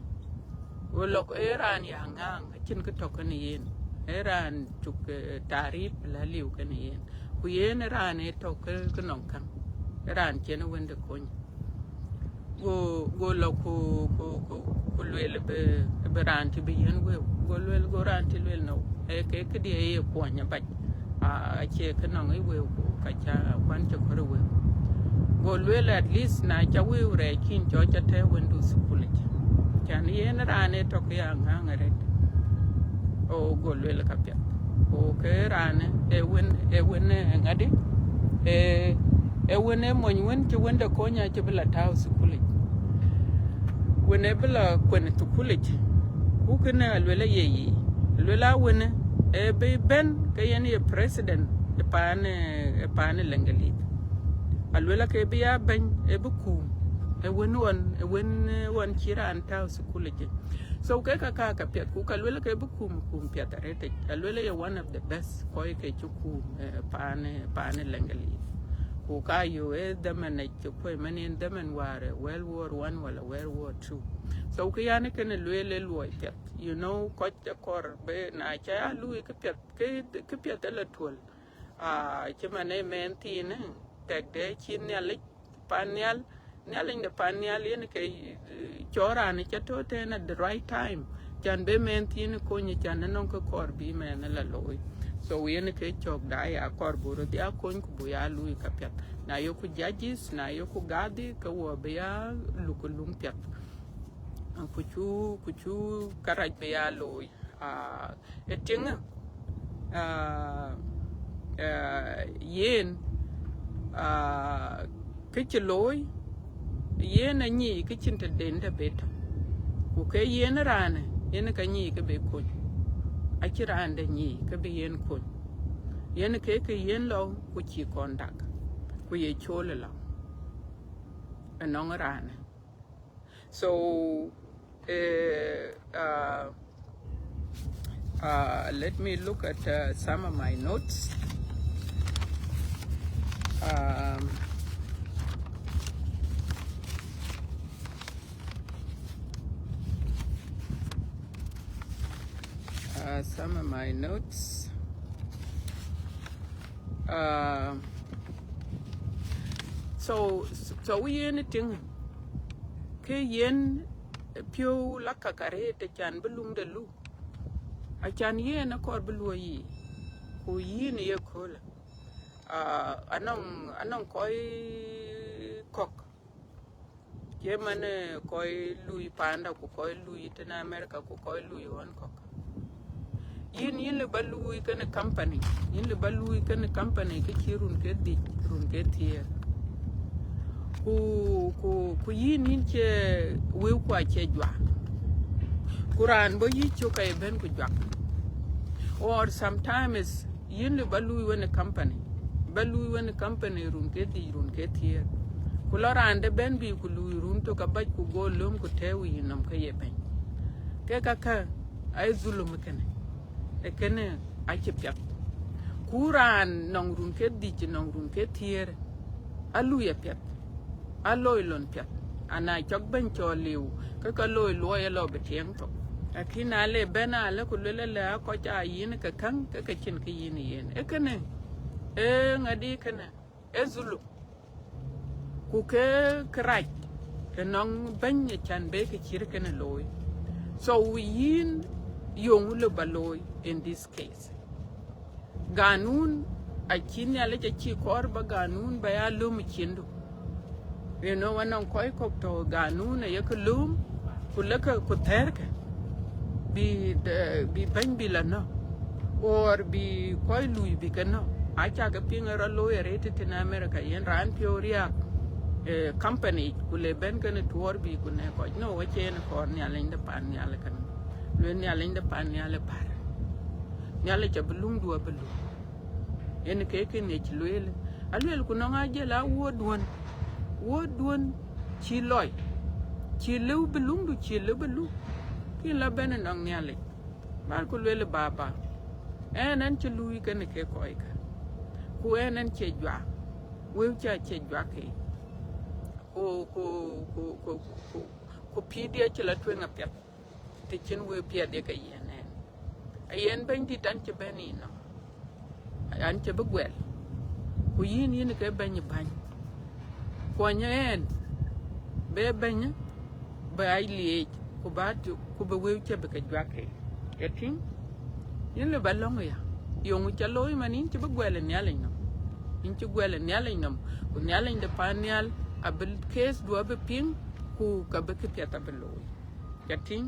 Go lɔ ku ë raan ya ŋääŋ, acïn kë tɔ̈ kënë yen. Ë raan cuk, eh, taarip la liu kënë yen. Ku yen ë raan ë tɔ̈ kë, kë nɔŋ käŋ. Ë raan cïn wënde kony. Go, go lɔ ku, ku, ku, ku lueel bï, bï raan cï bï yiën wëu. Go lueel, go raan cï lueel no. Ee ke këdiɛ ye kuɔny abac. Ah, acie kë nɔŋ ë wëu ku ka ca kuan cï kɔɔr ë wëu. Go lueel at least na ca wëu rɛɛc kïn cɔ ca tɛ̈ wëndu thukul yic. Can yen raan ë tɔ̈ kë ya ŋääŋ arëët. O go lueel ka piɛth. Ku ke raan ë wën, ë wën ë ŋadï. Ë, ë wën ë mony wën cï wënde kony acï bï la tääu thukul yic. Wën ë bï la kuen thukul yic. Ku kënë aluel aye yic. Aluel a wën ë bï bɛ̈n ke yen ye president ë paan, ë paan ë Leŋgelith. Aluel ake bï ya bɛ̈ny ë bï kuum. Ë wën ɣɔn, ë wën, ë ɣɔn cï raan tääu thukul yic. So ke ka ka ka piɛth, ku ka luel ke bï kuum, kuum piɛth arëët. Aluel ye one of the best kɔc ke cï kuum, eh, paan, eh, paan ë Leŋgelith. Ku ka yo ë dhaman ë cï kuɔ̈c man yen dhaman wäär, eh, World War One wala World War Two. So kë yan kënë lueel ë luɔi piɛth. You know, kɔc ë kɔɔr bï na ca ya luui kë piɛth, kë, kë piɛth ë la tuɔl. Ah, cï man ë mɛn thiinë, tɛkde cï Nhialic pan nhial, Nhialic de pan nhial yen ke, eh, cɔɔr raan ca tɔ̈ tɛ̈n at the right time. Can bï mɛn thiinë kony, can ënɔŋ kë kɔɔr bï mɛn la looi. So yen ke cɔk da ya kɔɔr bï röt ya kony ku bï ya luui ka piɛth. Na yoku judges, na yoku gadhi, ke wɔ bï ya luk luŋ piɛth. Ku cu, ku cu karac bï ya looi. Ah, ë tïŋ, ah, ah, yen, ah, kë cï looi, yen anyic kë cïn tëden tɛ̈ bï tɔ̈. Ku ke yen raanë, yen ka nyic kë bï kony. Acï raan dɛ̈ nyic kë bï yen kony. Yen ke kë yen lɔ, ku cï kɔn dak, ku ye col lɔ ënɔŋ raanë. So, uh, uh, uh, let me look at, uh, some of my notes. Um, uh, some of my notes. Uh, so, so yen ë tïŋ, ke yen piɔ̈u la kak arëët, acan bï luŋde lu, acan yen akɔɔr bï luɔi yic, ku yïn ye köölë. Ah, anɔŋ, anɔŋ kɔc kɔ̈k, ye man, eh, kɔc lui panda, ku kɔc lui tënë America, ku kɔc lui ɣɔn kɔ̈k. Yïn, yïn lëu ba lui kënë company, yïn lëu ba lui kënë company kë cï run ke dhïc, run ke thiëër. Ku, ku, ku yïn, yïn cie wëu ku acie juak. Ku raan bɔ̈ yï cök ka ye bɛ̈n ku juak. Or sometimes yïn lëu ba lui wën ë company, ba lui wën ë company run ke dhïc, run ke thiëër. Ku lɔ raan dɛ̈ bɛ̈n bï ku lui run tök abac ku go löm ku tɛ̈ɛ̈u yïnɔm ke ye bɛ̈ny. Ke ka kä, aye dhulum ë kënë. Ë kënë acï piɛth. Ku raan nɔŋ run ke dhïc, nɔŋ run ke thiëër, alui apiɛth, aloi lon piɛth. Ana cɔk bɛ̈ny cɔl liu, ke ka loi luɔi alɔ bï tiɛŋ thok. Lakin na le bɛ̈n alë ku luel alë a kɔc a yïn ke käŋ, ke ke cïn kë yïn yen. Ë kënë, ë ŋadï kënë, ë dhulum. Ku ke kërac ënɔŋ bɛ̈ny acan bï kë cït kënë looi. So yïn, yeŋö lëu ba looi in this case? Ganun, acï Nhialic acï kɔɔr ba ganun ba ya löm ë ciëndu. You know, anɔŋ kɔc kɔ̈k tɔ̈ ganun ayekë löm, ku lekë, ku thɛ̈rkë, bï, eh, bï bɛ̈ny bï la nɔ̈k, or bï kɔc lui bï ke nɔ̈k. Acakë piŋ ë rɔt looi arëët tënë America, yen raan piɔ̈u riääk, eh, company, ku le bɛ̈n kënë tuɔɔr bï ku nɛ̈k kɔc. No, acie yen kɔɔr Nhialic de pan nhial kënë. Lueel Nhialic de pan nhial ë bär. Nhialic abï luŋdu abï luŋ. Yen ke kënë cï lueel. Alueel ku nɔŋ ajël a wuɔ̈ɔ̈tduɔ̈n. Wuɔ̈ɔ̈tduɔ̈n cï lɔc. Cï lëu bï luŋdu, cï lëu bï luŋ. Kïn la bɛ̈n ënɔŋ Nhialic. Bär ku lueel, Baba, ɣɛn, ɣɛn cï luui kënë ke kɔc kä. Ku ɣɛn, ɣɛn cie juak. Wëu ca cie juak ke. Ku Ku, ku, ku, ku, ku, ku pïïrdiɛ̈ cï la tueŋ apiɛth, të cïn wëu piɛth ye ke yiɛ̈n ɛn. Ayen Bɛ̈nydït, an cï bɛ̈n yïnɔm, an cï bï guɛl. Ku yïn, yïn ke bɛ̈ny bäny. Kuɔny ɛn, bë bɛ̈ny, bë aa liec, ku bä tu, ku bë wëu cï bï ke juak ke. Ke tïŋ, yïn lëu ba lɔ̈ŋ ya. Yeŋö ca looi man yïn cï bï guɛl ë Nhialic nɔm? Yïn cï guɛl ë Nhialic nɔm, ku Nhialic de pan nhial abï keethdu abï piŋ, ku ka bï këpiɛth abï looi. Ca tïŋ,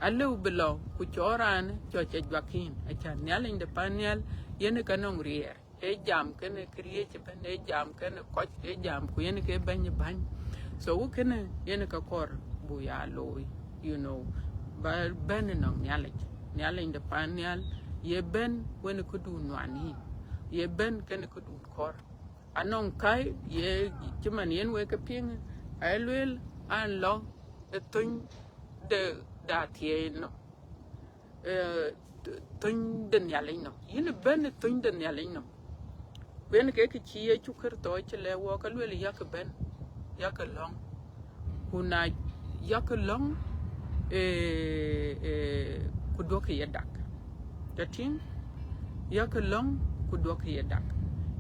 alëu bï lɔ ku cɔɔr raan cɔk ca juak yïn, acan Nhialic de pan nhial yen ë ka nɔŋ riɛɛr. Ee jam kënë këriëëc ëbɛ̈n, ee jam kënë kɔc, ee jam ku yen ke bɛ̈ny bäny. So wë kënë yen ke kɔɔr bu ya looi, you know, ba bɛ̈n ënɔŋ Nhialic. Nhialic de pan nhial ye bɛ̈n wën këdun nuan yïn, ye bɛ̈n kënë këdun kɔɔr. Anɔŋ käi ye cï man yen wek ke piŋ, aye lueel an lɔ ë thöny de, de athiɛɛi nɔm, eh, thöny de Nhialic nɔm. Yïn bɛ̈n ë thöny de Nhialic nɔm. Ku yen ke kë cï Yecu Kërtho cï lɛ̈k wɔ, ka lueel, yak bɛ̈n, yak lɔ̈ŋ. Ku na yak lɔ̈ŋ, eh, eh, ku duɔ̈kkë ye dak. Ca tïŋ, yak lɔ̈ŋ ku duɔ̈kkë ye dak.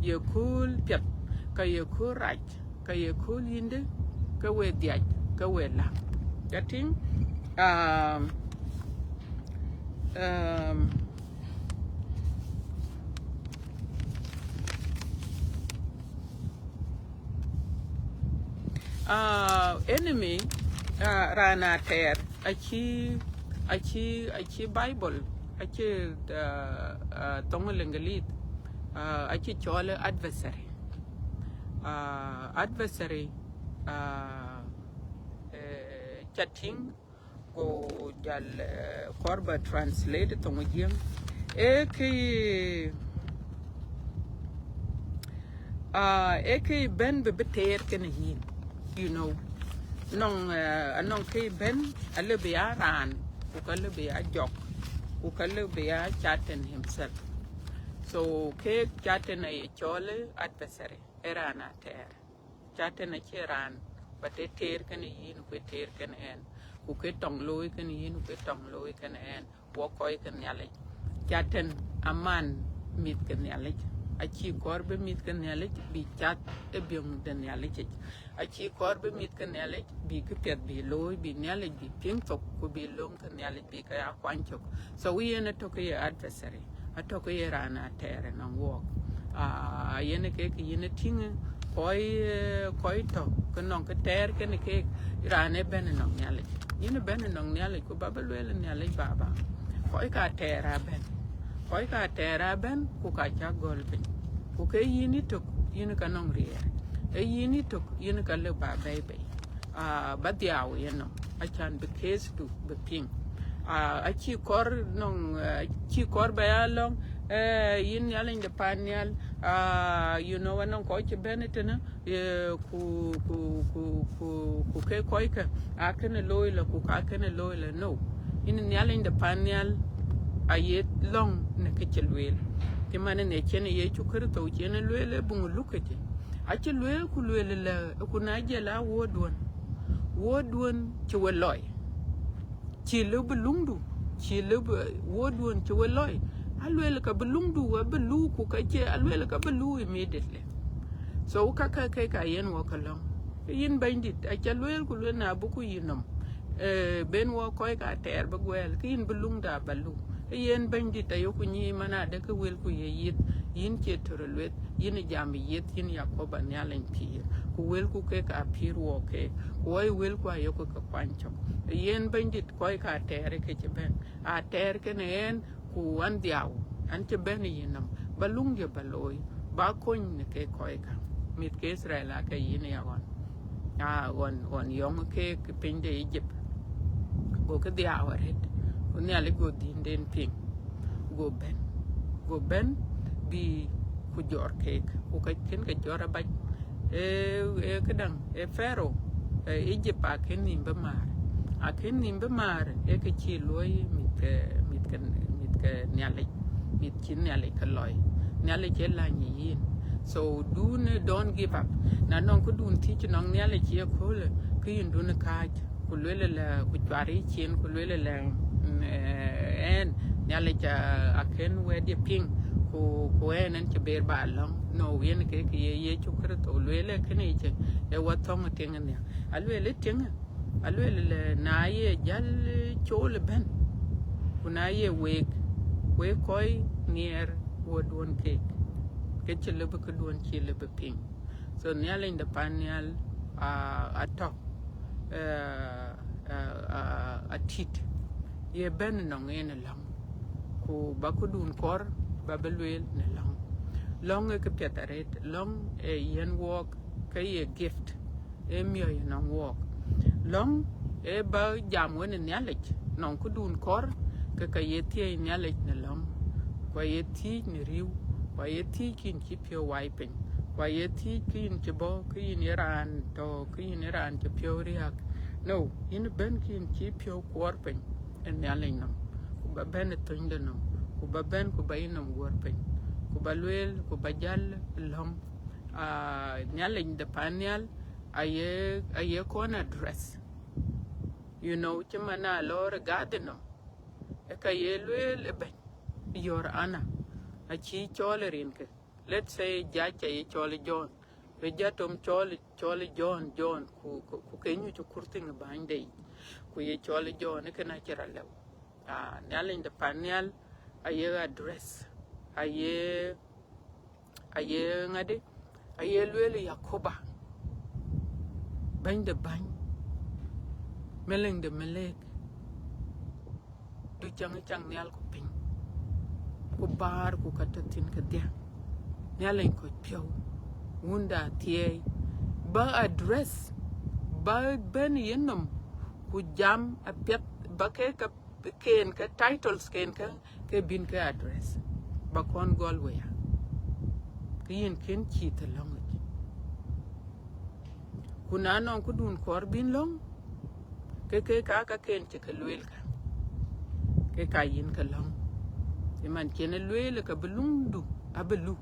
Ye kööl piɛth, ka ye kööl rac, ka ye kööl yïndë, ke we dhiac, ke we la. Ca tïŋ, um, um, ah, enemy, ah, raan atɛɛr, acï, acï, acï Bible, acï, ah, ah, thoŋ Lëŋgëlith, ah, acï cɔl adversary. Ah, adversary, ah, eh, ca tïŋ, go jal, eh, kɔɔr ba translate thoŋ Jiëŋ. Ee kë, ah, ee kë bɛ̈n bï bï teer kënë yïn, you know. Nɔŋ, eh, anɔŋ kë bɛ̈n, alëu bï ya raan, ku ka lëu bï ya jɔk, ku ka lëu bï ya Satan himself. So, ke Satan aye cɔl adversary, ee raan atɛɛr. Satan acie raan, but ee teer kënë yïn, ku ee teer kënë ɛn, ku ke tɔŋ looi kënë yïn, ku ke tɔŋ looi kënë ɛn, wɔ kɔc ke Nhialic. Satan aman mïth ke Nhialic, acï kɔɔr bï mïth ke Nhialic bï cath ë biöŋ de Nhialic yic. Acï kɔɔr bï mïth ke Nhialic bï këpiɛth bï looi, bï Nhialic bï piŋ thok, ku bï löŋ ke Nhialic bï ke ya kuany cök. So yen atɔ̈ ke ye adversary, atɔ̈ ke ye raan atɛɛr ënɔŋ wɔɔk. Ah, yen ke kë yïn ë tïŋ, kɔc, eh, kɔc tɔ̈ ke nɔŋ kë tɛɛr kënë keek, raan ë bɛ̈n ënɔŋ Nhialic. Yïn ë bɛ̈n ënɔŋ Nhialic, ku ba bï lueel Nhialic, Baba, kɔc ka tɛɛr abɛ̈n. Kɔc ka tɛɛr abɛ̈n, ku ka cä gɔl piny. Ku ke yïn ë tök, yïn ka nɔŋ riɛɛr. Ee yïn ë tök, yïn ka lëu ba bɛ̈i bei. Ah, ba dhiau yenɔm, acan bï keethdu bï piŋ. Ah, acï kɔɔr nɔŋ, eh, acï kɔɔr ba ya lɔ̈ŋ, eh, yïn Nhialic de pan nhial, ah, you know, anɔŋ kɔc cï bɛ̈n ëtënë, eh, ku, ku, ku, ku, ku ke kɔckë, akënë looi lɔ, ku ka kënë looi lɔ, no. Yïn Nhialic de pan nhial, aye lɔ̈ŋ në kë cï lueel. Cï man ë në cïn Yecu Kërtho cïn ë lueel ë buŋ Luk këcë. Acï lueel ku lueel lë, ku na jël a wuɔ̈ɔ̈duön, wuɔ̈ɔ̈duön cï we lɔi, cï lëu bï luŋdu, cï lëu bï wuɔ̈ɔ̈duön cï we lɔi, alueel ka bï luŋdu abï luuk, ku ka cie, alueel ka bï luuk immediately. So ka, ka, ke ka yen wɔ ka lɔ̈ŋ. Yïn Bɛ̈nydït, aca lueel ku lueel na bï ku yï nɔm, eh, ben wɔ kɔc ka tɛɛr bï guɛɛl, ke yïn bï luŋda ba luuk. Ee yen Bɛ̈nydït, ayoku nyic man adë ke wëlku ye yith, yïn cie tör lueth, yïn jam yith, yïn Yakoba Nhialic pïïr, ku wëlku kek a pïïr wɔ keek, ku wɔ wëlku ayoku ke kuany cök. Ee yen Bɛ̈nydït, kɔc ka tɛɛr ke cï bɛ̈n, a tɛɛr kënë ɛn, ku an dhiau, an cï bɛ̈n yï nɔm, ba luŋdiɛ̈ ba looi, ba kony në ke kɔckä. Mïth ke Itharel aake yïn ya ɣɔn, a ɣɔn, ɣɔn yɔŋ keek piny de Ijip, gokï dhiau arëët, ku Nhialic go dhïnden piŋ, go bɛ̈n, go bɛ̈n bï ku jɔr keek, ku ka kën ke jɔr abac. Ee, ee këdäŋ, ee Pharaoh, ee Ijip akën nhïïm bï määr, akën nhïïm bï määr, ee kë cï luɔi mïth ke, mïth ke, mïth ke Nhialic, mïth cï Nhialic ke lɔi. Nhialic ee läny ë yïn, So dun, don't give up. Na nɔŋ këdun thiëc nɔŋ Nhialic ye köölë, ke yïn dun kääc, ku lueel ëlä, ku cuar yï cin, ku lueel ëlä, mm, eh, ɛn Nhialic, ah, akën wɛ̈tdiɛ̈ piŋ, ku, ku ɛn, ɛn cï ber ba lɔ̈ŋ. No, yen ke kë ye Yecu Kërtho lueel, kënë yic ë wa thɔ̈ŋ ë tiŋ nhial. Alueel ë tiŋ, alueel ëlä, na ye jäl, eh, cool ëbɛ̈n, ku na ye week, week kɔc nhiɛɛr wuɔ̈tduɔ̈n keek, ke cï lëbï këduɔ̈n cï lëbï piŋ. So Nhialic de pan nhial, ah, atɔ̈, eh, eh, ah, atït, ye bɛ̈n nɔŋ en ë lɔ̈ŋ, ku ba këdun kɔɔr ba bï lueel në lɔ̈ŋ. Lɔ̈ŋ ë këpiɛth arëët, lɔ̈ŋ ë yiën wuɔɔk ke ye gift, ë miɔ̈c nɔŋ wuɔɔk. Lɔ̈ŋ ë ba jam wën ë Nhialic, nɔŋ këdun kɔɔr, ke ka ye thiëëc Nhialic në lɔ̈ŋ, ku aye thiëëc në rïïu, ku aye thiëëc kïn cï piɔ̈u wai piny, ku aye thiëëc kïn cï bɔ̈, kïn ye raan tɔ̈, kïn ye raan cï piɔ̈u riääk. No, yïn bɛ̈n kïn cï piɔ̈u kuɔɔr piny ë Nhialic nɔm, ku ba bɛ̈n ë thönyde nɔm, ku ba bɛ̈n, ku ba yï nɔm guɔ̈r piny, ku ba lueel, ku ba jäl lɔ̈ŋ. Ah, Nhialic de pan nhial aye, aye kɔn address. You know, cï man a lɔɔr ë gadhi nɔm, ë ka ye lueel ë bɛ̈ny, your honor, acï cɔɔl ë rinke. Let's say judge aye cɔɔl ë John, ku judge tom cɔɔl, cɔɔl ë John, John, ku, ku, ku ke nyuc ë kurthiŋ ë bänyde yic, ku ye cɔɔl ë John, ë kënë acï rɔt lëu. Ah, Nhialic de pan nhial aye address, aye, aye ŋadï, aye lueel Yakoba, bɛ̈ny de bäny, meleŋ de melek, du caŋ ë caŋ nhial ku piny, ku bäär ku ka tɔ̈ thïn kedhie, Nhialic kɔc piɔ̈u, wunda thiëëi, ba address, ba bɛ̈n yenɔm, ku jam apiɛth, ba ke ka ken ke titles ken ke, ke bïn ke address, ba kɔn gɔl wëya, ke yïn kën cïï thë lɔ̈ŋ yic. Ku na nɔŋ këdun kɔɔr bïn lɔ̈ŋ, ke ke ka, ka ken cï ke lueel ka, ke ka yïn ke lɔ̈ŋ. Ë man cïn ë lueel ka bï luŋdu abï lu.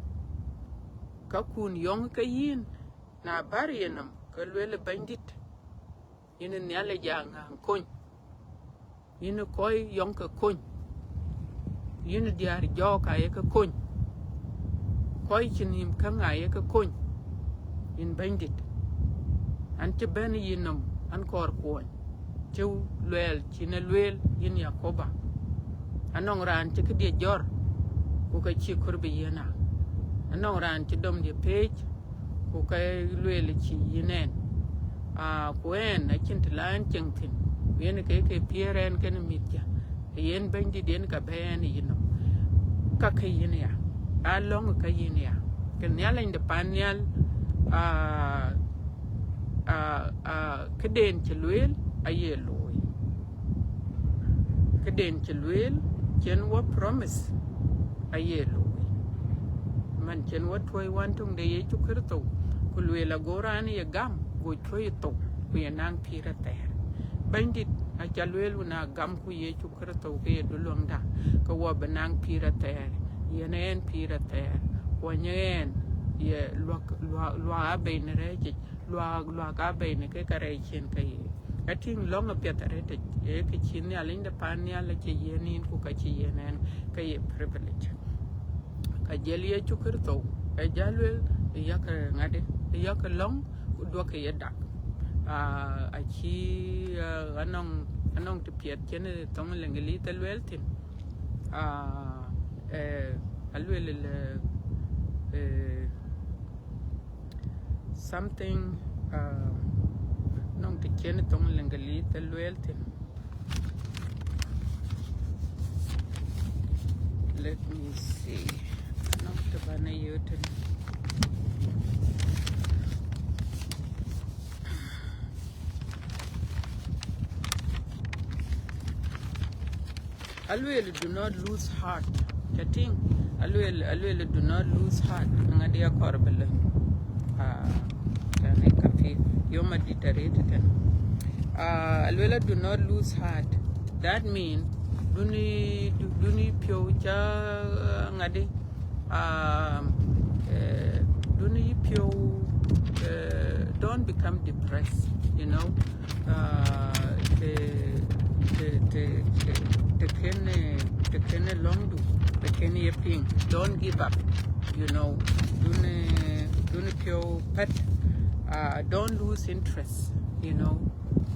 Ka kun yɔŋ ke yïn, na bär yenɔm, ke lueel Bɛ̈nydït, yïn Nhialic ya ŋääŋ kony. Yïn kɔc yɔŋ ke kony, yïn diäär jɔɔk aye ke kony, kɔc cï nïïm käŋ aye ke kony, yïn Bɛ̈nydït. An cï bɛ̈n yï nɔm, an kɔɔr kuɔny, cï luɛɛl cïn ë lueel yïn Yakoba. Anɔŋ raan cï këdiɛ jɔr, ku ke cï kɔɔr bï yiën a. Anɔŋ raan cï domdiɛ peec, ku ke lueel cï yïn ɛn. Ah, ku ɛn acïn të la ɛn ceŋ thïn, ku yen ke ke piëër ɛn kenë mïthkiɛ̈, yen Bɛ̈nydït yen ka bɛ̈ɛ̈i ɛn yï nɔm. Ka ke yïn ya, a lɔ̈ŋ ka yïn ya. Ke Nhialic de pan nhial, ah, ah, ah, këden cï lueel aye looi. Këden cï lueel, cïn wɔ promise, aye looi. Man cïn wɔ tuɔ̈i wän töŋ de Yecu Kërtho, ku lueel ago raan ye gam, go cuɔ̈i thou, ku ye naŋ pïïr athɛɛr. Bɛ̈nydït, aca lueel wun a gamku Yecu Kërtho ke ye du luäŋda, ke wɔ bï naŋ pïïr athɛɛr, yiën ɛn pïïr athɛɛr, kuɔny ɛn ye luak, luak, luak abɛ̈i në rɛ̈ɛ̈c yic, luak, luak abɛ̈i në ke ka rɛɛc cïn ke ye. Atïŋ lɔ̈ŋ apiɛth arëët yic, ee kë cï Nhialic de pan nhial acï yiën yïn, ku ka cï yiën ɛn, ke ye privilege. Ka jiël Yecu Kërtho, ë jäl lueel, ë yakë ŋadï, ë yakë lɔ̈ŋ, ku duɔ̈kkë ye dak. Ah, acï, ah, anɔŋ, anɔŋ të piɛth cïn ë thoŋ Lëŋgëlith ë lueel thïn. Ah, eh, alueel ëlä, eh, something, um, nɔŋ të cïn thoŋ Lëŋgëlith ë lueel thïn. Let me see. Nɔŋ të bän ë yöt tënë. Alueel, do not lose heart. Ca tïŋ? Alueel, alueel, do not lose heart. Ŋadï akɔɔr bï lony. Ah, tënë kapi. Yom adït arëët tënë. Ah, alueel, do not lose heart. That mean, duni, du-, duni piɔ̈u ca ŋadï, ah, eh, Dun yï piɔ̈u, uh, don't become depressed, you know. Uh, të të të të të kënë të kënë lɔ̈ŋdu, të kënë ye piŋ. Don't give up, you know. Dun dun piɔ̈u pɛ̈t. Uh, don't lose interest, you know.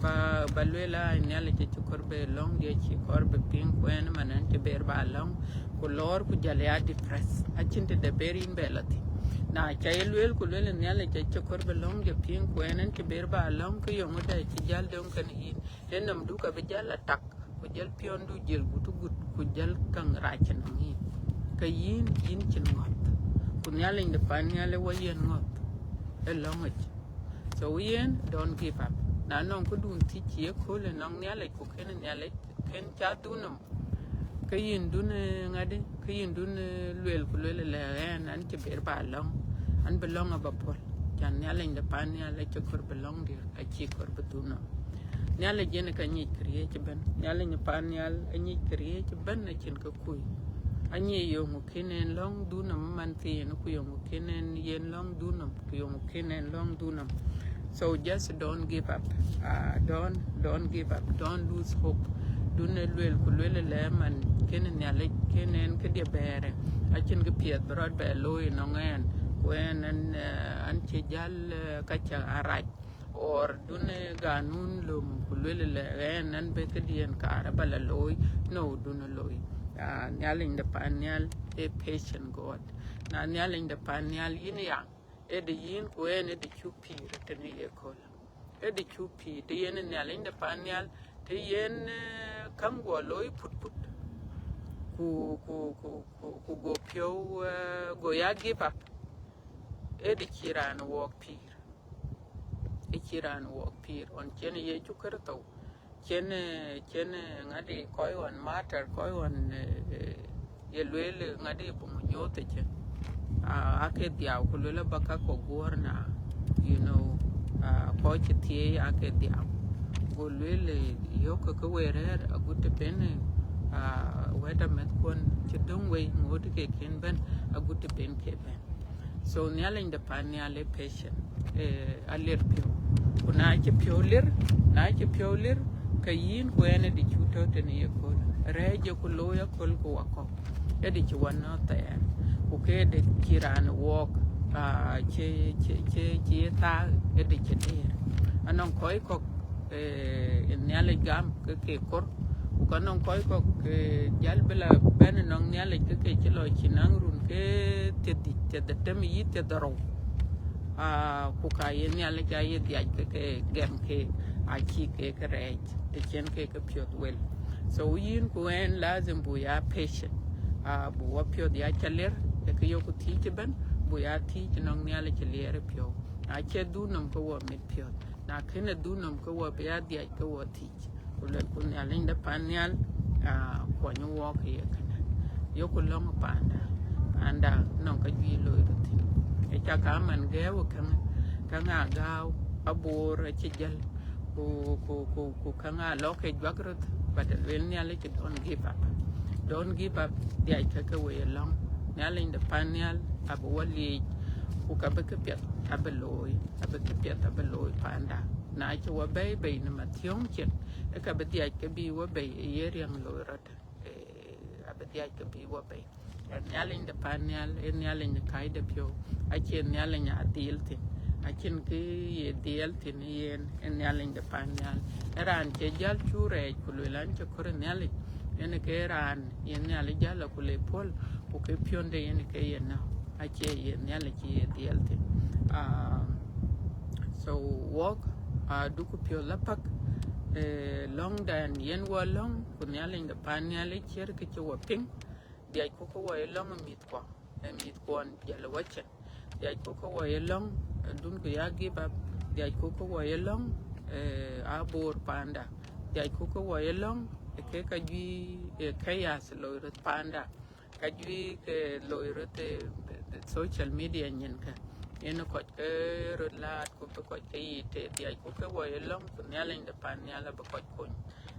Ba ba lueel a Nhialic acï kɔɔr bï lɔ̈ŋdiɛ̈, cï kɔɔr bï piŋ, ku ɣɛn man ɣɛn cï ber ba lɔ̈ŋ, ku lɔɔr ku jal ya depressed. Acïn të de ber yïn bɛ lɔ thïn. Na ca ye lueel ku lueel Nhialic acï kɔɔr bï lɔ̈ŋdiɛ̈ piŋ, ku ɣɛn ɣɛn cï ber ba lɔ̈ŋ, ke yöŋ ëdë cï jal döŋ kënë yïn. Ë nɔmdu ka bï jal atak, ku jal piɔ̈ndu jël gut gut, ku jal käŋ rac ënɔŋ yïn. Ke yïn, yïn cïn ŋɔ̈th. Ku Nhialic de pan nhial ë wɔ yen ŋɔ̈th ë lɔ̈ŋic. So yen, don't give up. Na nɔŋ këdun thiëc cï ye kööl ënɔŋ Nhialic, ku kënë Nhialic kën ca dhuk nɔm, ke yïn dun, eh, ŋadï, ke yïn dun, eh, lueel ku lueel lɛ ɣɛn, an cï ber ba lɔ̈ŋ, an bï lɔ̈ŋ aba puɔ̈l. Can Nhialic de pan nhial acï kɔɔr bï lɔ̈ŋdiɛ̈, acï kɔɔr bï dhuk nɔm. Nhialic yen ka nyic këriëëc ëbɛ̈n. Nhialic pan nhial anyic këriëëc ëbɛ̈n, acïn kë kuc. Anyic yöŋ kën en lɔ̈ŋ dhuk nɔm man thiin, ku yöŋ kën en yen lɔ̈ŋ dhuk nɔm, ku yöŋ kën en lɔ̈ŋ dhuk nɔm. So just don't give up. Uh, don't don't give up. Don't lose hope. Dun ë lueel ku lueel lɛ man kën Nhialic kën en këdiɛ̈ bɛ̈ɛ̈rë. Acïn kë piɛth bï rɔt bɛ looi ënɔŋ ɣɛn, ku ɣɛn an, eh, an cï jal, eh, ka ca arac. Or dun ë ganun löm ku lueel lɛ ɣɛn an bï këdiɛ̈n kaar aba la looi. No, dun ë looi. Ah, Nhialic de pan nhial ë patient God. Na Nhialic de pan nhial yïn ya, ë de yïn ku ɣɛn ë de cuk pïïr tënë ye kööl. Ë de cuk pïïr, të yen Nhialic de pan nhial, të yen, eh, käŋ guɔ looi put put. Ku ku ku ku ku go piɔ̈u, eh, go ya give up. Ë de cï raan wɔɔk pïïr. Ë cï raan wɔɔk pïïr ɣɔn cïn Yecu Kërtho. Cïn, eh, cïn, eh, ŋadï kɔc ɣɔn martyr, kɔc ɣɔn, eh, eh, ye lueel ŋadï bï ŋö nyuɔɔth ëcë. Ah, aake dhiau ku lueel aba ka kɔ̈k guɔ̈ɔ̈r na, you know, ah, kɔc cï thiëëc aake dhiau. Go lueel, eh, yökkë ke we rɛ̈ɛ̈r agut të ben, eh, ah, wɛ̈t amɛ̈thkuɔn cï döŋ wei ŋoot ke kën bɛ̈n agut të ben ke bɛ̈n. So Nhialic de pan nhial ë patient, eh, alir piɔ̈u. Ku na cï piɔ̈u lir, na cï piɔ̈u lir, ke yïn ku ɣɛn ë de cuk tɔ̈ tënë ye kööl. Rɛ̈ɛ̈c ye ku looi aköl ku wakɔ̈u. Ë de cï wɔ nɔ̈k thɛɛr. Ku ke de cï raan wɔɔk, ah, cï, cï, cï, cï ye thaak, ë de cï dëër. Anɔŋ kɔc kɔ̈k, eh, ë Nhialic gam ke ke kor. Ku ka nɔŋ kɔc kɔ̈k, eh, jal bï la bɛ̈n ënɔŋ Nhialic ke ke cï lɔ cï naŋ run ke thiërdhïc, thiërdhetem yï thiërdhorou. Ah, ku ka ye Nhialic aye dhiac ke ke gɛm ke, acï ke ke rɛɛc, të cïn ke ke piɔ̈th wel. So yïn ku ɣɛn lazim bu ya patient. Ah, bu wɔ piɔ̈th ya ca lir, ë ke yok ku thiëc ëbɛ̈n, bu ya thiëc ënɔŋ Nhialic cï liɛɛr ë piɔ̈u. Na cï dhuk nɔm ke wɔ mit piɔ̈th. Na kënë dhuk nɔm ke wɔ bï ya dhiac ke wɔ thiëc. Ku luelku Nhialic de pan nhial, ah, kuɔny wɔɔk ye kënë. Yoku lɔ̈ŋ panda, panda nɔŋ ka juëc looi rɔt thïn. Ë ca ka man gɛ̈ɛ̈u käŋ, käŋ aa gääu, aboor acï jäl, ku, ku, ku, ku käŋ aa lɔ̈k ke juak röt, but lueel Nhialic, don't give up. Don't give up, dhiac ke ke wei ë lɔ̈ŋ. Nhialic de pan nhial abï wɔ liec, ku ka bï këpiɛth abï looi, abï këpiɛth abï looi panda. Na cï wɔ bɛ̈i bei në mathiɔ̈ŋ cin, ë ka bï dhiac ke bï wɔ bei ë ye riɛŋ looi rɔt, eh, abï dhiac ke bï wɔ bei. Ë Nhialic de pan nhial, ë Nhialic de kääc de piɔ̈u, acie Nhialic aa dhil thïn, acïn kë ye dhiɛl thïn yen, ë Nhialic de pan nhial. Ë raan cï jäl cuk rɛɛc ku lueel an cï kɔɔr Nhialic, yen ke raan ye Nhialic jäl ku le puɔ̈l, ku ke piɔ̈nde yen ke ye nɔ̈k, acie ye Nhialic ye dhiɛl thïn. Ah, so wɔk, ah, duku piɔ̈th la pak, eh, lɔ̈ŋdan yen wɔ lɔ̈ŋ, ku Nhialic de pan nhial ë ciɛ̈t kë cï wɔ piŋ, dhiacku ke wɔ ye lɔ̈ŋ ë mïthkuɔ, ë mïthkuɔn jɔl wɔ cin. Dhiacku ke wɔ ye lɔ̈ŋ, eh, dunku ya give up. Dhiacku ke wɔ ye lɔ̈ŋ, eh, aboor panda. Dhiacku ke wɔ ye lɔ̈ŋ, eh, ke ka juëc, eh, chaos looi röt panda. Ka juëc ke looi röt, eh, social media nyin kë. Yen kɔc ke röt laat ku bï kɔc ke yiic të dhiacku ke wɔ ye lɔ̈ŋ, ku Nhialic de pan nhial abï kɔc kony.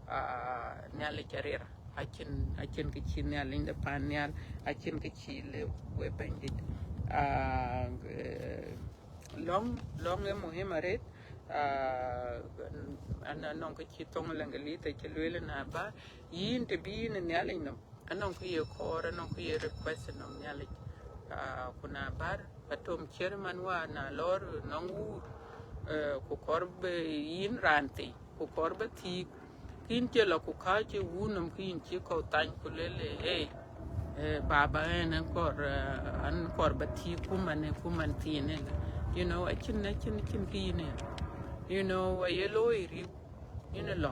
Ah, Nhialic arir. Acïn, acïn kë cï Nhialic de pan nhial, acïn kë cï le we Bɛ̈nydït. Ah, eh, lɔ̈ŋ, lɔ̈ŋ ë muhim arët. Ah, an, anɔŋ kë cï thoŋ Lëŋgëlith acï lueel na bär, yïn të bï yïn ë Nhialic nɔm, anɔŋ kë ye kɔɔr, anɔŋ kë ye request nɔm Nhialic. Ah, ku na bär, atom cier man wä na lɔɔr nɔŋ wuur, eh, ku kɔɔr bï yïn raan thii, ku kɔɔr bï thiik, kïn cï lɔ ku kääc ë wuur nɔm, kïn cï kɔ̈u thany, ku lueel, "Ei, eh, baba, ɛn, ɛn kɔɔr, eh, ɛn kɔɔr bï thiik, ku man, ku man thiin ënë." You know, acïn, acïn, acïn kë yïn ë. You know, aye looi riu, yïn ë lɔ,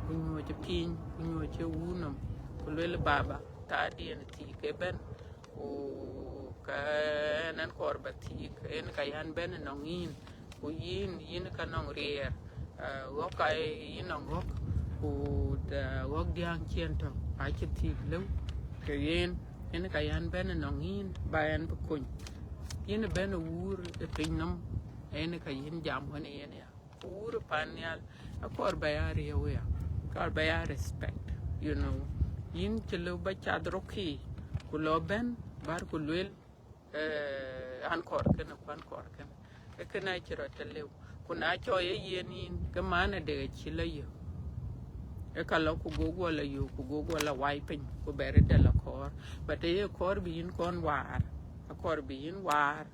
ku nyuɔ̈c piny, ku nyuɔ̈c ë wuur nɔm, ku lueel, "Baba, thaadiɛn thiik ëbɛ̈n, ku ka ɛn, ɛn kɔɔr bï thiik, ɛn ka yan bɛ̈n nɔŋ yïn, ku yïn, yïn ka nɔŋ riɛɛr, ah, ɣɔ̈k ka yïn nɔŋ ɣɔ̈k, ku, ah, ɣɔ̈k diäŋ ciɛn tɔ̈ acï thiik lëu, ke yen, ɛn ka yan bɛ̈n nɔŋ yïn, ba ɛn bï kony. Yïn bɛ̈n wuur ë piny nɔm, ɛn ka yïn jam wën yen ya." Ku wuur pan nhial, akɔɔr ba ya riëëu ya, akɔɔr ba ya respect, you know. Yïn cï lëu ba cath rɔ̈k kï, ku lɔ bɛ̈n, bär ku lueel, eh, an kɔɔr kënë, ku an kɔɔr kënë. Ee kënë acï rɔt të lëu. Ku na cɔɔl ye yen yïn, ke man adek acï lɔ yök. Ee ka lɔ ku go guɔ lɔ yök, ku go guɔ lɔ wai piny, ku bɛ̈ɛ̈rë dɛ lɔ kɔɔr. But aye kɔɔr bï yïn kɔn waar, akɔɔr bï yïn waar,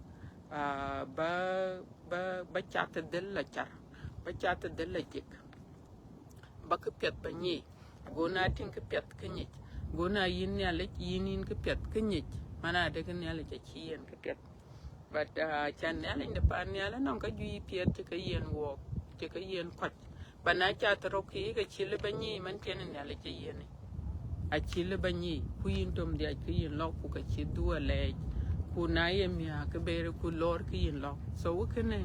ah, ba, ba, ba cath dhël la car, ba cath dhël la jik, ba kë piɛth ba nyic. Go na tïŋ kë piɛth kë nyic, go na yïn Nhialic, yïn, yïn kë piɛth kë nyic, man adek Nhialic acï yen kë piɛth. But, ah, can Nhialic de pan nhial anɔŋ ka juëc piɛth cï ke yen wɔɔk, cï ke yen kɔc. Ba na cath rɔ̈k kï, ke cï lë ba nyic man cïn Nhialic cï yen. Acï lë ba nyic, ku yïn tom dhiac ke yïn lɔ, ku ka cï dhuɔ̈k alɛɛc. Ku na ye miäk ke ber ku lɔɔr ke yïn lɔ. So wë kënë,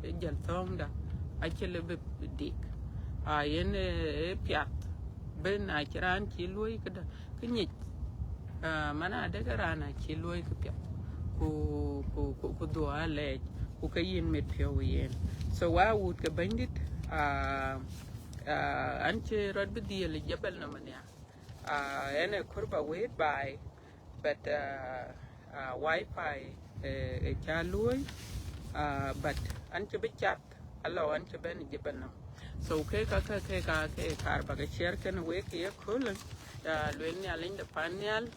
ë jal thɔ̈ɔ̈ŋda, acï lë bï dik. A yen, eh, ë piath, bï na cï raan cï luɔi këdë, kë nyic, ah, man adek raan acï luɔi kë piɛth, ku, ku, ku, ku dhuɔ̈k alɛɛc, ku ke yïn mit piɔ̈u yen. So wa wut ke Bɛ̈nydït, ah, ah, an cï rɔt bï dhiël ë jebel nɔm nia. Ah, ɛn ë kɔɔr ba wëët baai, but, ah, ah, wifi, eh, ë ca luɔi, ah, but an cï bï cath, alɔ an cï bɛ̈n ë jebel nɔm. So ke ka, ke, ke ka, ke kaar ba ke share kënë wek ye köölë, ah, lueel Nhialic de pan nhial,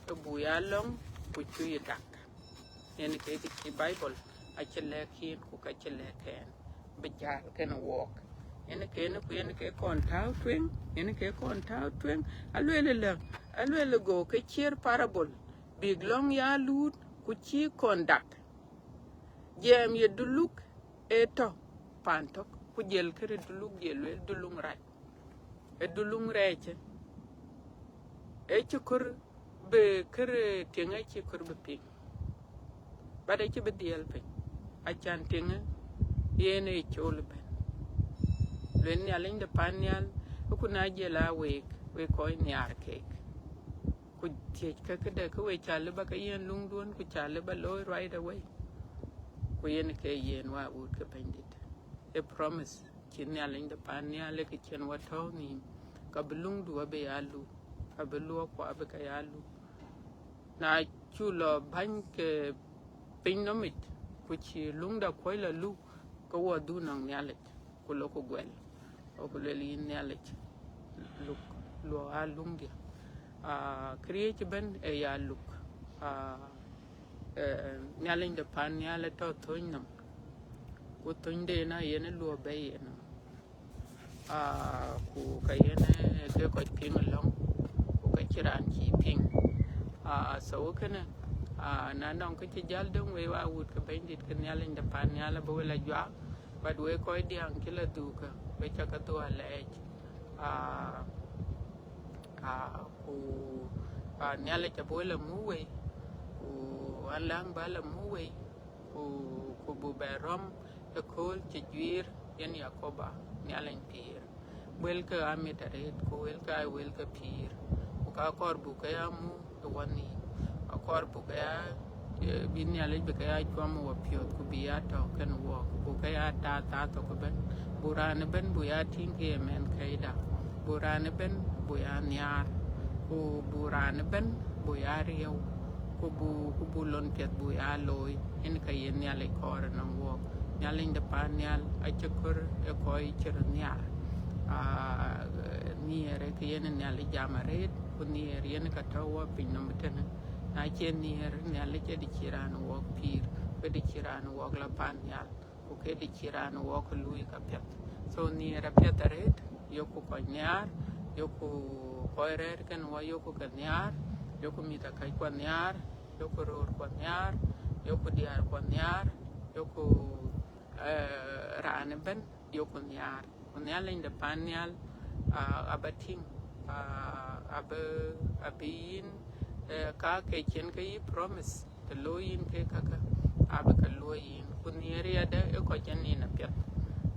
ke buk ya lɔ̈ŋ, ku cu yï dak. Yen ke kë cï Bible acï lɛ̈k yïn, ku ka cï lɛ̈k ɛn, bï jäl kënë wɔɔk. Yen ke, yen ku yen ke kɔn tääu tueŋ, yen ke kɔn tääu tueŋ. Alueel lë, alueel go ke ciɛ̈r parable, bïk lɔ̈ŋ ya luut, ku cï kɔn dak. Jiɛɛm ye duluk ë tɔ̈ paan tök, ku jël këde duluk, jël lueel duluŋ rac. Ë duluŋ rɛɛcë, ë cï kɔɔr bï kërë tiŋ, ë cï kɔɔr bï piŋ, but ë cï bï dhiɛl piny, acan tiŋë yen ë cool ëbɛ̈n. Lueel Nhialic de pan nhial, ku na jël a week, wek kɔc nhiaar keek. Ku thiëc ke këdë, ke we ca lë ba ke yen luŋduɔ̈n, ku ca lë ba looi right away. Ku yen ke yen wa wut ke Bɛ̈nydït. Ë promise cï Nhialic de pan nhial ë ke cïn wa tɔ̈ɔ̈u nhïïm, ka bï luŋdu abï ya luk, ka bï luɔk ku abï ke ya luk. Na cu lɔ bäny ke piny nɔm yic, ku cï luŋda kuɔc lɔ luk, ke wɔ dhuk nɔŋ Nhialic, ku lok ku guɛl, ku lueel yïn Nhialic, luk, luɔk aa luŋdiɛ̈. Ah, këriëëc ëbɛ̈n ë ya luk. Ah, eh, Nhialic de pan nhial ë tɔ̈ thöny nɔm, ku thönyden ayen ë luɔk bɛ̈i yen nɔm. Ah, ku ka yen, eh, ke kɔc piŋ ë lɔ̈ŋ, ku ka cï raan cïï piŋ. Ah, so kënë, ah, na nɔŋ kë cï jäl döŋ wei wa wut ke Bɛ̈nydït ke Nhialic de pan nhial abï we la juak, but wek kɔc diäŋ cï la dhuk, we ca ke dhuɔ̈k alɛɛc. Ah, ah, ku, ah, Nhialic abï we la muk wei, ku an läŋ ba la muk wei, ku, ku buk bɛ rɔ̈m ëkööl cï juiir yen Yakoba Nhialic pïïr. Wëlkë amit arëët, ku wëlkë aa wëlkë pïïr, ku ka kɔɔr buk ke ya muk ë wɔ nhïïm, akɔɔr buk ke ya, eh, bï Nhialic bï ke ya cuɔm ë wɔ piɔ̈ɔ̈th, ku bï ya tɔ̈ kenë wɔ, ku buk ke ya taath thaa thok ëbɛ̈n, buk raan ëbɛ̈n buk ya tïŋ ke ye mɛnhkɛida, buk raan ëbɛ̈n buk ya nhiaar, ku buk raan ëbɛ̈n buk ya riëëu, ku bu ku bu lon piɛth bu ya looi. Yen ka ye Nhialic kɔɔr ënɔŋ wɔɔk. Nhialic de paan nhial acï kɔɔr ë kɔc cï röt nhiaar. Aa, nhiëër ë kë yen Nhialic jam arëët, ku nhiëër yen ka tɔ̈ wɔ piny nɔm ëtënë. Na cie nhiëër, Nhialic ë dï cï raan wɔɔk pïïr, ku ë dï cï raan wɔɔk la paan nhial, ku ke dï cï raan wɔɔk luui ka piɛth. So nhiëër apiɛth arëët, yoku kɔc nhiaar, yoku kɔc rɛ̈ɛ̈r kën wɔ, yoku ke nhiaar, yoku mïth akäckuɔ nhiaar, yoku röörkuɔ nhiaar, yoku diäärkuɔ nhiaar, yoku, eh, raan ëbɛ̈n yoku nhiaar. Ku Nhialic de paan nhial, ah, aba tïŋ, ah, abï, abï yïn, eh, ka ke cïn ke yï promise, të looi yïn ke käkä, abï ke luɔ̈i yïn. Ku nhiëër yadë ë kɔc cï nin apiɛth.